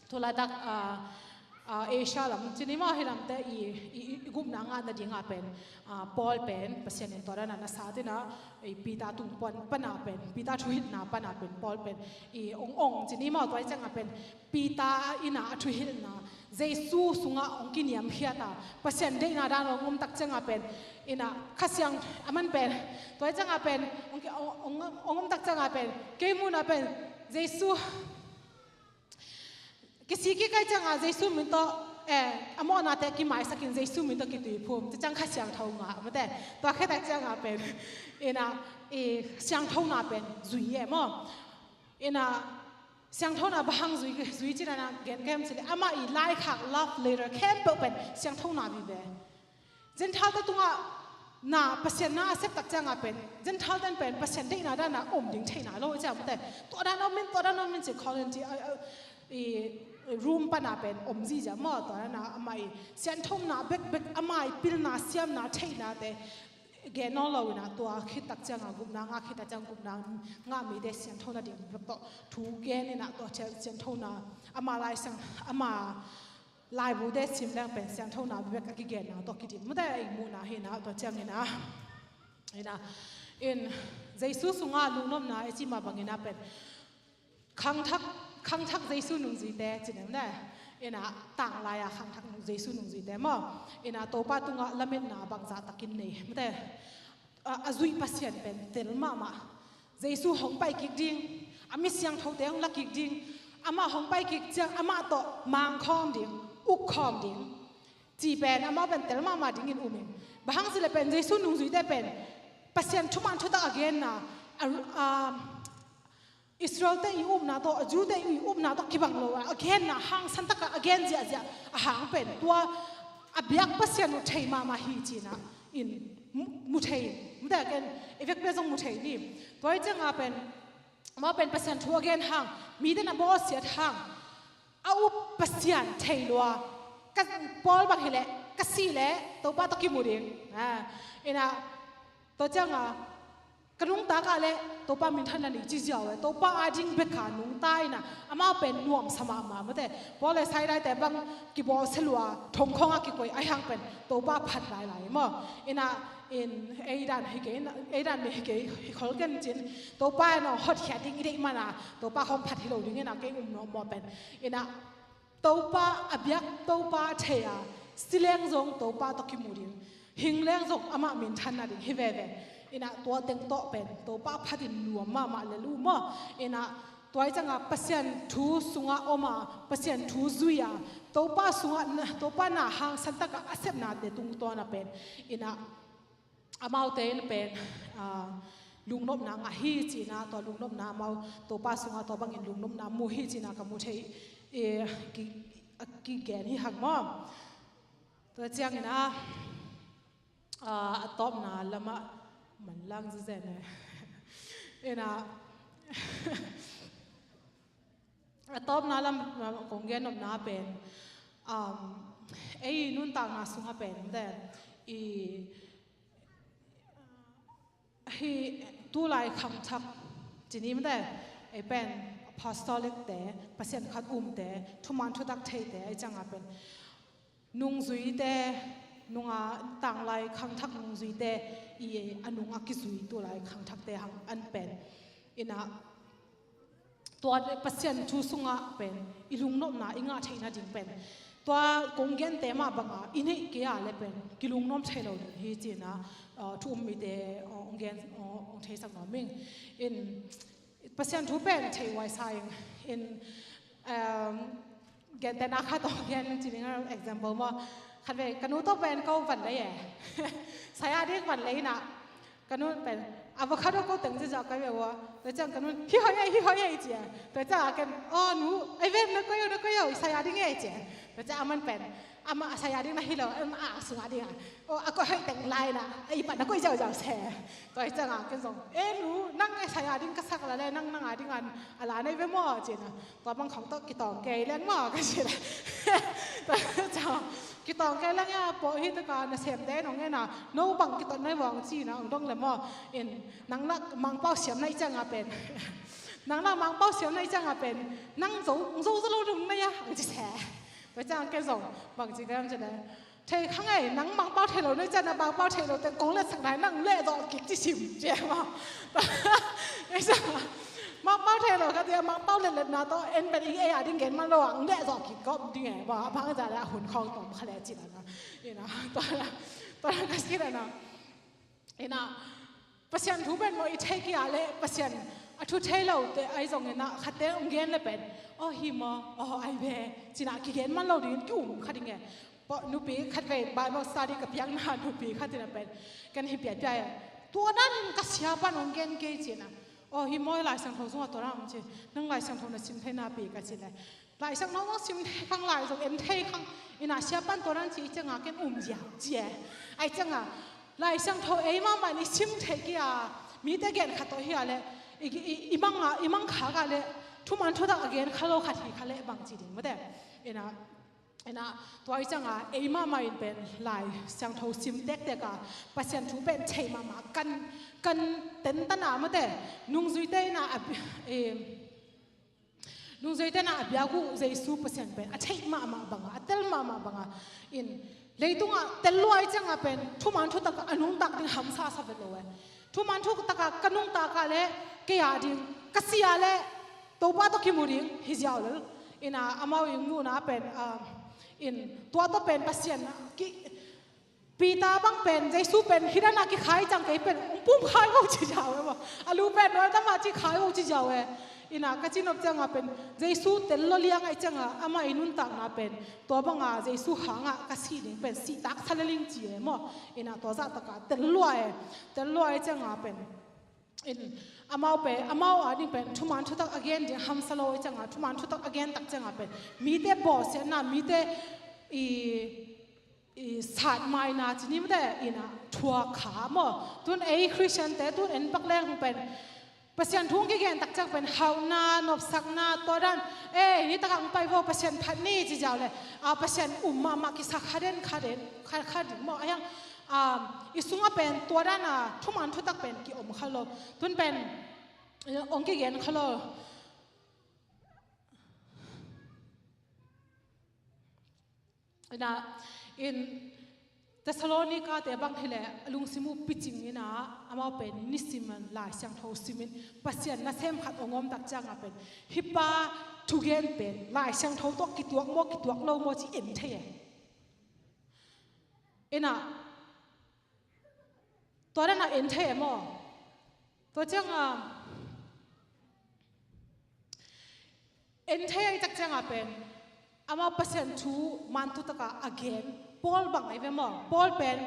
tulaitak, a, a, Asia lam, cini maw hi lamte i, i, i, i gupna ngah nadinga pen, a, Paul pen, Pasian in tua dana na sa tina, i Peter tung pan, pana pen, Peter thuhilhna pana pen, Paul pen, i ong ong cini maw tua i cianga pen, Peter ina a thuhilhna, Jesu sunga ong kiniamkhiata, Pasian deihna dan ong umtak cianga pen, ina Kha Siang, aman pen, tua i cianga pen, ong, ki- ong, ong, ong umtak cianga pen, kei muna pen, Jesu, kisik kik ai cianga Jesu min tawh, eh, a mawhnate kimaisakin Jesu min tawh kituiphum, ci ciang Kha Siangtho ngah, mate, tua khit ai cianga pen, ina, i siangthona pen, zui e maw. Ina, siangthona bang hang zui, zui cina na gen kem cile, ama i laikhak love letter khempeuh pen, siangthona vive. Gentile te tungah na Pasian na a septak cianga pen, Gentile ten pen Pasian deihna dana om ding theihna lo i ciang mate. Tua dan om in, tua dan om in ci Korinti, a, a, i Rom pana pen om zizia maw, tua dana ama i sianthona bekbek, ama i pilna, siamna, theihnate gen nawn lo ina tua khittak cianga gupna ngah khittak ciang gupna ngah mite sianthona ding bek tawh thu gen ina tua ciang sianthona ama lai sang ama laibute sim leng pen sianthona bek a kigenna tawh kidim mute i muhna hi ina tua ciang ina ina in Jesu sunga lungnopna i ci mah bang ina pen khangthak, khangthak Jesu nungzuite cinem ne. Ina tanglai-a khangthak nung Jesu nungzuite maw. Ina Topa tungah lametna bangzah takin nei mate. A, a zuih Pasian pen tel mahmah. Jesu hong pai kik ding, a mi siangthote hong la kik ding, amah hong pai kik ciang amah tawh mangkhawm ding, ukkhawm ding. Ci pen amau pen tel mahmah dingin um in. Bang hang cile pen Jesu nungzuite pen Pasian thuman thutak a genna, a, a, Israel te i upna tawh, a Jew te i upna tawh kibang lo a, a genna hangsan taka a gen ziahziah a hang pen tua a biak Pasian uh thei mahmah hi cina in mu, mu thei in. Mute a gen, i vekpi a zong mu thei ni. Tua i cianga pen, amau pen Pasian thu a gen hang, mite na bawlsiat hang, a up Pasian thei lua, ka Paul bang hileh, ka sih leh, Topa tawh kimu ding. Ah, ina, tua cianga, ka nungtak ah le Topa minthanna nei ci ziau e, Topa ading beka nungta ina, amau pen nuamsa mahmah mate. Paul le Silas te bang kibawlsia lua, thongkhawng a kikoi, a hiang pen Topa phat lailai maw. Ina, in, ei dan hi kei, ei dan mi hi kei, hi khol ken cin, Topa ina hotkhiat ding i deih mana, Topa khawng phat hi lo ding ina kei um nawh maw pen. Ina, Topa a biak, Topa thei a, si leng zong Topa tawh kimu ding, hing leng zong amah minthanna ding hi veve. Ina tua teng tawh pen Topa phatin nuam mahmah le lu maw. Ina tua i cianga Pasian thu sungah om a, Pasian thu zui a, Topa sungah na, Topa na hangsan taka a sepnate tungtawna pen ina amaute in pen, ah, lungnopna ngah hi cina, tua lungnopna amau Topa sungah tua bangin lungnopna mu hi cina ka mu thei, eh, ki, a kigen hi hang maw. Tua ciangin a, ah, a tawpna lamah manlang zizen e. Ina, a tawpna lam, lam kong gen nopna pen, um, ei nuntakna sungah pen, mate, i, hi tulai khangthak, cini mate, ei pen apostolic te, Pasian khat umte, thuman thutak theite, ei cianga pen, nungzuite, nunga tanglai khangthak nungzuite, i a nunga kizui tulai khangthakte hang an pen. Ina, tua Pasian thu sungah pen, i lungnopna, i ngah theihna ding pen. Tua kong gente mah banga, i neih kei a le pen, kilungnom thei lo ding hi cina, uh, thu um mite, uh, ong gen, uh, ong theisak nuam ing. In, Pasian thu pen thei huai sa ing. In, um, gente na khat ong gen ci ning example maw. Khat ve, ka nu tawh pen ko van lei e. Saya ding van lei na. Ka nu pen, avocado ko teng ziza ka ve ua. Tua ciang ka nu, hi hoi e, hi hoi e ci e. Tua ciang a ken, oh nu, ai ve na ko yo, na ko yo, saya ding e ci e. Tua ciang aman pen, ama saya ding na hi lo, ama a sunga ding a. O, a ko hoi teng lai na, ei pan na ko i zau zau se. Tua i cianga ken zong, e nu, nang e saya ding ka sak la le, nang nang a ding an, a la nei ve maw, ci na. Tua bang khong tawh kitawng kei leng maw, ka ci la. Tua ciang, kitawng kei leng ya, pawh hi taka na sem te nong e na, no bang kitawng nei vawng ci na, ong dong le maw, in, nang nak mangpau siam na i cianga pen. Nang nang Mangpau siam na hih ciangah pen nang zo, zo zo lo dong na hia, ang ci se. Tua ciangah ken zong bang ci ka hiam cih leh, thei kha ngei, nang Mangpau thei lo na hih ciangah Mangpau thei lo teng kong letsak nai, nang lehzawh kik ci sim ci e maw. Mangpau thei lo kha tia, Mangpau letletna tawh en pen i ei a ding gen man lo, ang lehzawh kik kawm ding e maw, a bang za leh a hun khawng tawm kha leh ci la na. Ina, tua la, tua la ka ci la na. Ina, Pasian thu pen maw i thei kei a leh Pasian a thu thei lote ahi zongin ah khatte hong gen leh pen, aw hi maw, aw ai ve, ci-in ah kigen man lo dingin ki-um kha ding e. Pawh nupi khat vei Bible study ka piakna nupi khat in ah pen, ken hi piapia e, tua danin ka sia pan hong gen kei ci-in ah, aw hi maw, Lai Siangtho sungah tua dan om ci, nang Lai Siangtho na sim thei napi ka ci leh, Lai Siangtho zong sim thei khang, lai zong en thei khang, ina sia pan tua dan ci i ciangah ken um ziau ci e. Ahi ciangah Lai Siangtho ei mahmah in i sim thei kei a, mite gen kha tawh hi a leh i, i, i mang a, i mang khak a leh thuman thutak a gen kha lo khat hi kha leh bang ci ding maw te. Ina, ina, tua i ciangah ei mahmah in pen Lai Siangtho sim tektek a, Pasian thu pen thei mahmah kan, kan tentan a maw te. Nungzuite ina a, eh, Nungzuite ina a biak uh Jesu Pasian pen a theih mahmah banga, a tel mahmah banga in, leitungah tel lua i ciangah pen thuman thutak a nungtak ding hamsa sa vet lo e. Thuman thutak a ka nungtak a leh kei a ding ka si a leh Topa tawh kimu ding hi ziau lel. Ina amau i muhna pen, ah, in tua tawh pen Pasian ki, Peter bang pen, Jesu pen hih dan a kikhai ciang kei pen hong pum khai vo ci ziau e maw. A lu pen nawl tam a ci khai vo ci ziau e. Ina ka ci nop ciangah pen Jesu tel lua liang ahih ciangah amah i nuntakna pen tua banga Jesu hangah ka sih ding pen sih tak sa lel ing ci e maw. Ina tua zahtak a tel lua e. Tel lua ahih ciangah pen, in, amau pen, amau a ding pen thuman thutak a gen ding hamsa lo ahih ciangah, thuman thutak a gen tak ciangah pen mite bawlsiatna, mite i i satmaina ci ni maw te, ina thuak kha maw. Tun ei Khristiante tun en pak leng hong pen Pasian thu hong kigen tak ciang pen hauhna, nopsakna, tua dan, eh, nitak ah hong pai vo, Pasian phat ni ci ziau leh, ah, Pasian um mahmah kisa kha den, kha den, kha, kha ding maw. Ahi hang, ah, i sungah pen tua dan a thuman thutak pen ki-om kha lo. Tun pen, eh, hong kigen kha lo. Ina, in Thessalonica te bang hi leh a lungsim uh picing ina, amau pen nisimin Lai Siangtho simin Pasian nasem khat hong om tak ciangah pen hih pa thugen pen Lai Siangtho tawh kituak maw, kituak lo maw ci en thei e. Ina, tua dan a en thei e maw. Tua ciangah en thei ahih tak ciangah pen amau Pasian thu man thutak a a gen, Paul bang ahi ve maw. Paul pen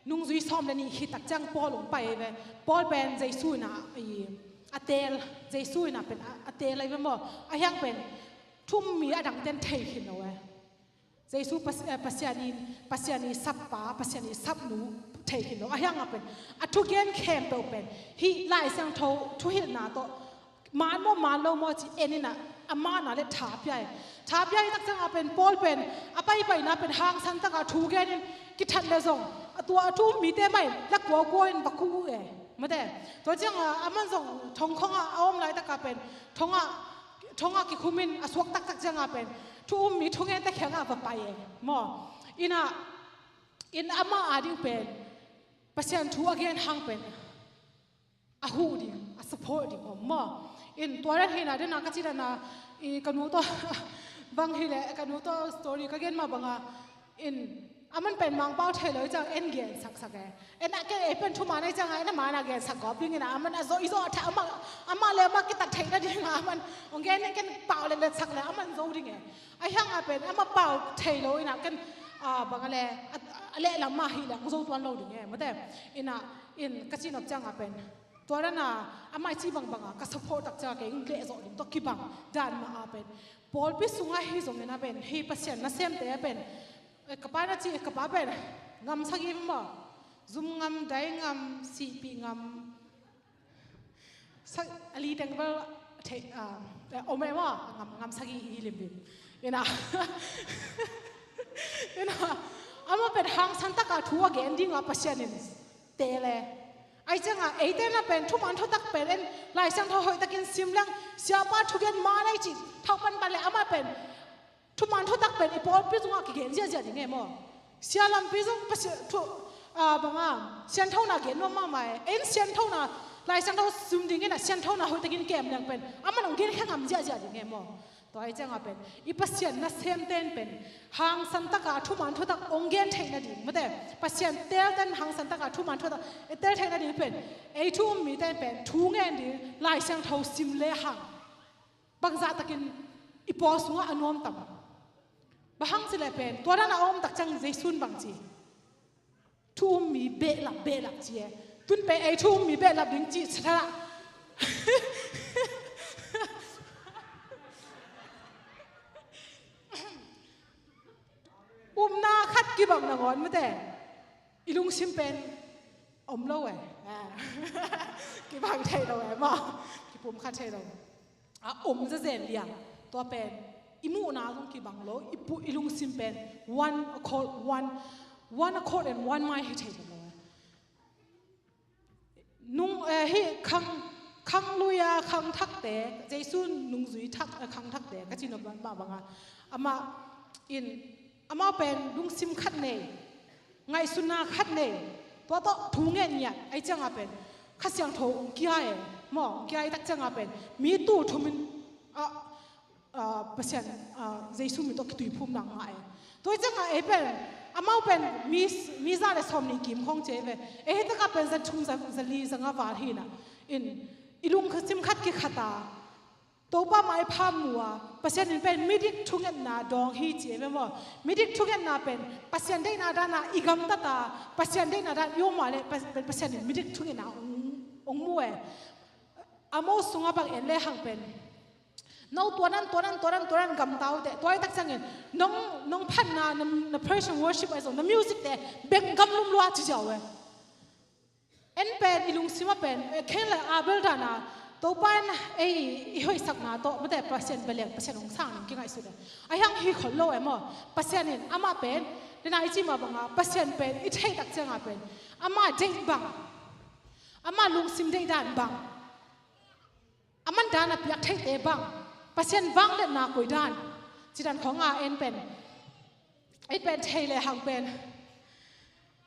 nungzui sawm le nih khit tak ciang Paul hong pai ahi ve. Paul pen Jesu ina i, a teel, Jesu ina pen a, a teel ahi ve maw. Ahi hang pen thu-um mi a dangte'n thei khin lo e. Jesu Pas-, eh, Pasian in, Pasian i sappa, Pasian i sapnu thei khin lo. Ahi hang a pen a thugen khempeuh pen hih Lai Siangtho thuhilhna tawh man maw, man lo maw ci en ina, a man a leh tha pia e. Tha pia ahih tak ciangah pen Paul pen a paipaina pen hangsan tak a thugen in kithat leh zong a tua a thu-um mite mah in la kuakua in va kuh uh e. Maw te, tua ciangah aman zong thong khawng ah a om laitak a pen thong ah, thong ah kikhum in a suak taktak ciangah pen thu-um mi thungente kiangah va pai e maw. Ina, in amah a ding pen Pasian thu a gen hang pen a huh ding, a support ding om maw. In tua dan hi na, den a ka ci dan a, i ka nu tawh bang hi leh, ka nu tawh story ka gen mah banga, in, aman pen Mangpau thei lo ahih ciang en gen saksak e. En a, ken ei pen thuman ahih ciangah en a man a gen sak gawp ding ina, aman a zo, i zo a tha, amah, amah le amah kitat theihna dingah aman hong gen in, ken pau letlet sak leh aman zo ding e. Ahi hang a pen amah pau thei lo ina, ken, ah, bang a leh, a, a lehlam mah hi leh hong zo tuan lo ding e, maw te. Ina, in ka ci nop ciangah pen tua dan a amah i cih bangbang a ka support tak ciangah kei hong lehzawh ding tawh kibang dan mah a pen pawlpi sungah hi zongin a pen hih Pasian nasemte a pen, eh, ka pa na ci, ka pa pen ngam sagih maw, zum ngam, dai ngam, sihpih ngam, sa-, a li teng bel thei, ah, eh, om e maw, ngam, ngam sagih hi limpim. Ina, ina, amah pen hangsan tak a thu a gen ding a Pasian in teel e. Ahi ciangah eite na pen thuman thutak pen en Lai Siangtho hoihtakin sim leng, siapa thugen man ei cih thaupan pan le amah pen thuman thutak pen i pawlpi tungah kigen ziahziah ding e maw? Sia lampi zong Pasian thu, ah, banga sianthona gen nuam mahmah e. En sianthona Lai Siangtho sim dingin a sianthona hoihtakin kem leng pen amah nong gen khe ngam ziahziah ding e maw? Tua ahi ciangah pen i Pasian nasemten pen hangsan taka thuman thutak ong gen theih nading, mate, Pasian telten hangsan taka thuman thutak i tel theih nading pen ei thu um miten pen thu ngen ding Lai Siangtho sim le hang bangzah takin i pawl sungah a nuam tam. Bang hang cileh pen tua dan a om tak ciang Jesu'n bang ci? Thu um mi behlap behlap ci e. Tun pen ei thu um mi behlap ding cih sa thalah upna khat kibang nangawn mate i lungsim pen om lo e. Kibang thei lo e maw? Kipumkhat thei lo. A om zezen liang. Tua pen i muhna zong kibang lo, i pu, i lungsim pen one accord, one, one accord and one mind hi thei lo. Nung, eh, hih khang, khang lui-a khangthakte, Jesu nungzui thak, eh, khangthakte ka cih nop mah bangah amah in, amau pen lungsim khat nei, ngaihsutna khat nei, tua tawh thu ngen ngiat ahi ciangah pen Kha Siangtho ong kia e maw, ong kia ahi tak ciangah pen mi tul thumin, ah, ah, Pasian, ah, Jesu min tawh kituiphum nak ngah e. Tua ahi ciangah ei pen amau pen mi, mi za le sawm nih kim khong ci e ve. Ei hi takah pen za thum, za, za li, za nga val hi na. In i lungsim khat kikhata Topa maipha mu a, Pasian in pen midik thungetna dawng hi ci e ve maw? Midik thungetna pen Pasian deihna dana i gamtata, Pasian deihna dan i om a le Pa-, pen Pasian in midik thungetna ong, ong mu e. Amos sungah bang en le hang pen no tuanan, tuanan, tuanan, tuanan gamta uh teh, tua ahi tak ciangin nong, nong phatna, na, na praise and worship ahi zong, na music te beng gam lum lua ci ziau e. En pen i lungsim ah pen, eh, Kain le Abel dana Topa in ei i hoihsakna tawh mate Pasian bia leng Pasian hong sang ning kingaihsut e. Ahi hang hi khol lo e maw? Pasian in amah pen, dena i ci mah banga Pasian pen i theih tak ciangah pen amah deih bang, amah lungsim deih dan bang, aman dan a piak theihte bang, Pasian vangliatna koi dan, ci dan khawng a en pen, en pen thei le hang pen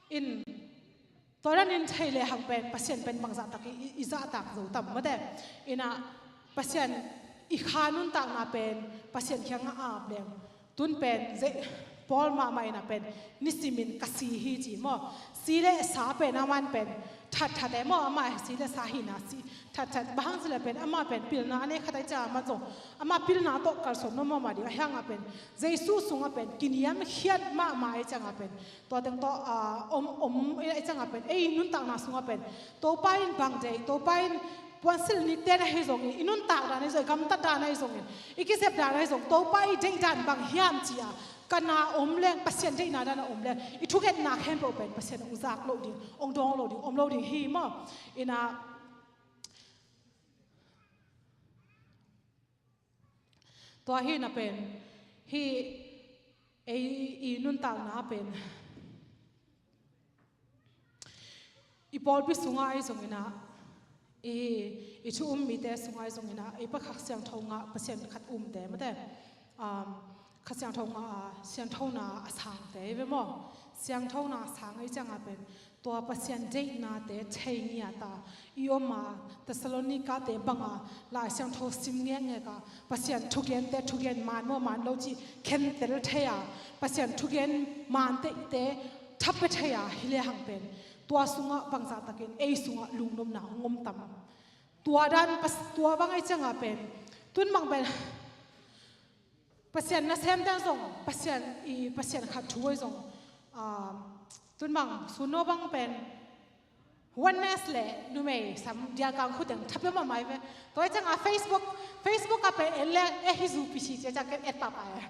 in, tua dan in thei le hang pen Pasian pen bangzah tak i, i, i zahtak zo tam mate. Ina Pasian i kha nuntakna pen Pasian kiangah a ap leng. Tun pen ze-, Paul mahmah ina pen nisimin ka si hi ci maw? Si le sa pen aman pen thatthat e maw? Amah si le sa hina si thatthat. Bang hang cileh pen amah pen pilna a nei khat ahi ciangah amah zong amah pilna tawh kalsuan mahmah ding ahi hangah pen Jesu sungah pen kiniamkhiat mahmah ahi ciangah pen tua teng tawh, ah, om, om ahi ciangah pen ei nuntakna sungah pen Topa in bang deih, Topa in puansilh nikten ahi zongin, i nuntak dan ahi zongin, gamtat dan ahi zongin, i kizep dan ahi zong, Topa i deih dan bang hiam ci-a ka na om leng, Pasian deihna dan a om leng, i thungetna khempeuh pen Pasian hong zak loh ding, hong dawng loh ding, om lo ding hi maw? Ina tua hi na pen, hi ei i nuntakna pen i pawlpi sungah ahi zongin ah, i, i thu um mite sungah ahi zongin ah, i Pa Kha Siangtho ngah Pasian khat umte mate, um, Kha Siangtho ngah a sianthona a sangte hi ve maw? Sianthona a sang ahi ciangah pen tua Pasian deihnate thei ngiat a i om a, Thessalonika-te banga Lai Siangtho sim ngekngek a, Pasian thugente thugen man maw man lo cih khentel thei a, Pasian thugen man tehte tha pia thei a hi le hang pen tua sungah bangzah takin ei sungah lungnopna hong om tam. Tua dan pas-, tua bang ahi ciangah pen tun bang pen Pasian nasemte zong, Pasian i, Pasian khat thu ahi zong, ah, tun bang, sun no bang pen Oneness le numei sam Diakang Khu teng tha pia mahmah hi ve. Tua ahi ciangah Facebook, Facebook ah pen en le, eh, hi U P C ci a ciang ken et pahpah e.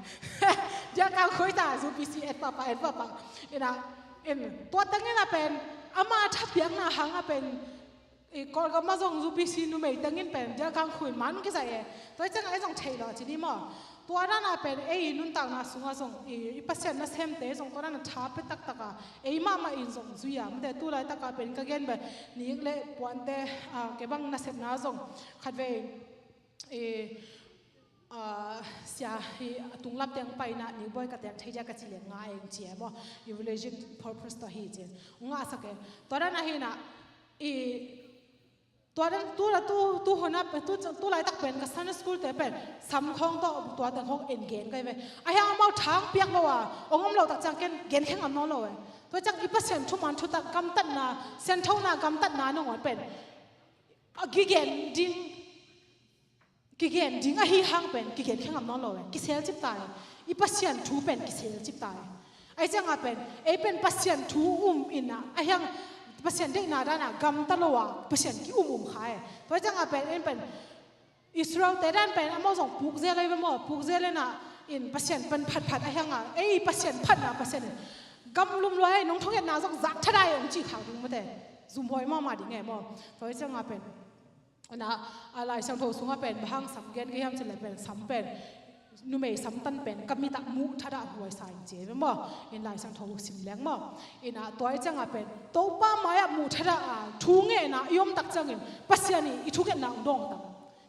Diakang Khu ahi ta U P C et pahpah, et pahpah. Ina, in, tua teng in ah pen, ama tha piakna hang ah pen, i, Kawlgam ah zong U P C numei teng in pen Diakang Khu in man kizaih e. Tua ahi ciangah ei zong theih lo ci ni maw? Tua dana pen ei i nuntakna sungah zong i, i Pasian nasemte zong tua dana tha pia taktak a, ei mahmah in zong zui a, mate tu laitak a pen ka gen beh, nik le puante, a, kei bang nasepna zong khatvei, e, a, sia hi a tunglam teng paina nik bawi ka teng thei dia ka ci le nga eng ci e maw, evaluation purpose tawh hi ci e. Nga sak e. Tua dana hi na, i, tua dan tu la tu, tu hona pen, tu, tu laitak pen ka Sunday school te pen sam khawng tawh tua teng khawng en gen kai ve. A hiang amau thang piak lo a, ong om lo tak ciang ken gen khe ngam nawn lo e. Tua ciang i Pasian thuman thutak gamtatna, sianthona gamtatna nangawn pen a kigen ding, kigen ding ahi hang pen kigen khe ngam nawn lo e. Kisel cip ta e. I Pasian thu pen kisel cip ta e. Ahi cianga pen ei pen Pasian thu um ina, a hiang Pasian deihna dana gamta lo a Pasian ki um um kha e. Tua cianga pen en pen Israel te dan pen amau zong puk zel ahi ve maw, puk zel ina in Pasian pen phatphat a hianga ei Pasian phatna Pasian in gam lum lua e, nong thungetna zong zak thadai ong ci khak ding mate. Zumhuai mahmah ding e maw. Tua cianga pen Ina, a, Lai Siangtho sungah pen bang hang sam gen ka hiam cih leh pen sam pen numei samtan pen ka mit ah muh thadah huai sa in ci ve maw. In Lai Siangtho sim leng maw. Ina, tua i ciangah pen Topa mai-ah muh thadah a thungehna i om tak ciangin Pasian i i thungetna ong dawng tak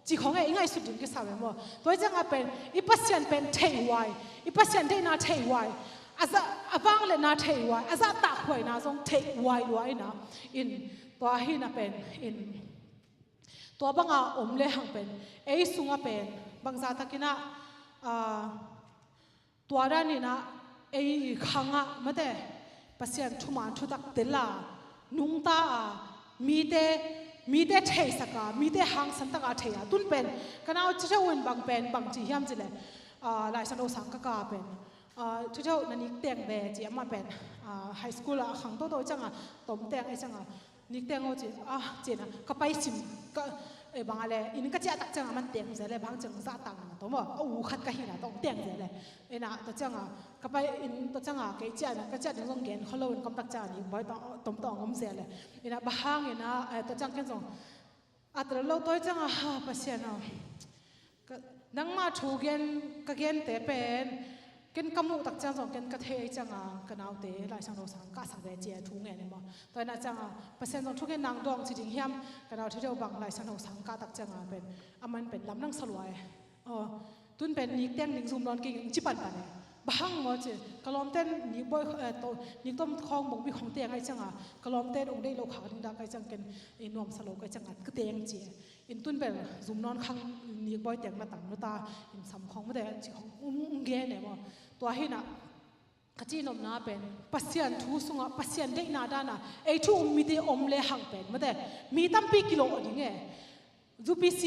ci khawng e, i ngaihsut ding kisa ve maw. Tua i ciangah pen i Pasian pen theih huai, i Pasian deihna theih huai, a zah, a vangliatna theih huai, a zahtak huaina zong theih huai lua ina. In tua hi na pen in tua banga om lehang pen ei sungah pen bangza takinah, aa, tua daninah ei khangah mate Pasian thuman thutak tel a nungta a mite, mite theihsak a mite hangsan taka thei a tun pen ka nau Thu Theuh in bang pen bang ci hiam cih leh, aa, Lai Siangtho sang ka ka pen, aa, Thu Theuh na nik teng ve ci amah pen, aa, high school ah a khang toto ciangah tom teng ei ciangah nik teng aw ci, ah, cina ka pai sim ka, eh, bang a le in ka ciah tak ciangah man teng zel le bang ciang zah tak na tom aw, a u khat ka hina tong teng zel le ina ta ciangah ka pai in ta ciangah kei ciah na ka ciah ding zong gen kho lo in kom tak ciangah nik bawi tom tong om zel le ina bang hang ina, eh, ta ciang ken zong a tel lo toi ciangah ha Pasian aw. Ka, nangmah thu gen, ka gente pen ken ka muh tak ciang zong ken ka thei ei cianga ka naute Lai Siangtho sang ka sak ve cia thu ngen e maw. Tua ina cianga Pasian zong thu ngen nang dawng ci ding hiam, ka nau Thu Theuh bang Lai Siangtho sang ka tak cianga pen aman pen lam nang sa lua e. Aw, tun pen nik teng nik zum nawn kei ci panpan e. Bang hang maw ci ka lawmten nik bawi, eh, to, nik tom khawng bawngbi khawng teng ai cianga ka lawmten ong deih lo khak ding dak ai ciang ken i nuamsa lo kai cianga ka teng ci e. In tun bel zum nawn khang nik bawi teng na tam nuta in sam khawng mate ci khawng um, um gen e maw. Tua hina ka ci nopna pen Pasian thu sungah Pasian deihna dana ei thu um mite om le hang pen mate mi tampi kilawh ding e. UPC,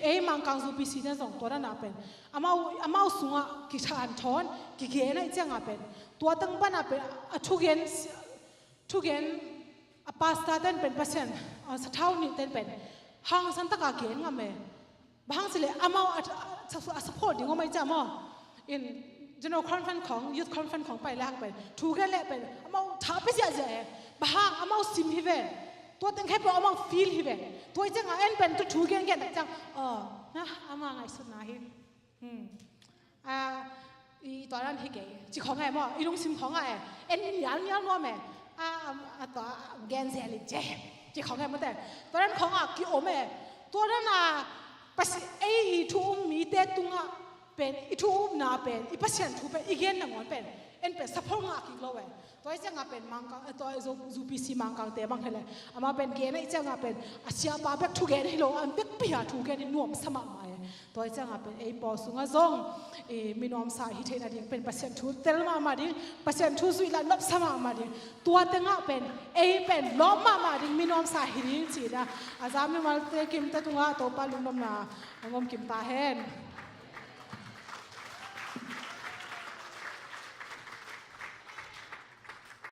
ei Mangkang UPC ten zong tua dana pen amau, amau sungah kithan thawn kigen ai cianga pen tua teng pana pen a thugen, thugen a pastor ten pen Pasian, a, sathau nih ten pen hangsan taka gen ngam e. Bang hang cileh amau a, a, a support ding om ai cia maw. In general conference khawng, youth conference khawng pai lehang pen thu gen leh pen amau tha pia ziahziah e. Bang hang amau sim hi ve. Tua teng khempeuh amau feel hi ve. Tua i ciangah en pen tu thu gen gen tak ciang, aw, na ama ngaihsutna hi. Hmm. A, i tua dan hi kei ci khawng e maw, i lungsim khawng ah e, en nialnial nuam e. A, a, a tua gen zel in ce ci khawng e mate. Tua dan khawng ah ki om e. Tua dan a pasi ei i thu um mite tungah pen i thu upna pen i Pasian thu pen i gen nangawn pen en pen saphol ngah kik lo e. Tua i ciangah pen Mangkang, eh, tua zu-, UPC Mangkangte bang hi leh amah pen gen i ciangah pen a siapa bek thu gen hi lo, a bekpi a thu gen i nuamsa mahmah e. Tua i ciangah pen ei pawl sungah zong, eh, mi nuamsa hi theihna ding pen Pasian thu tel mahmah ding, Pasian thu zuih lah nopsa mahmah ding. Tua tengah pen ei pen lawm mahmah ding, mi nuamsa hi ding cihna a za mimalte kimte tungah Topa lungnopna a ngom kim ta hen.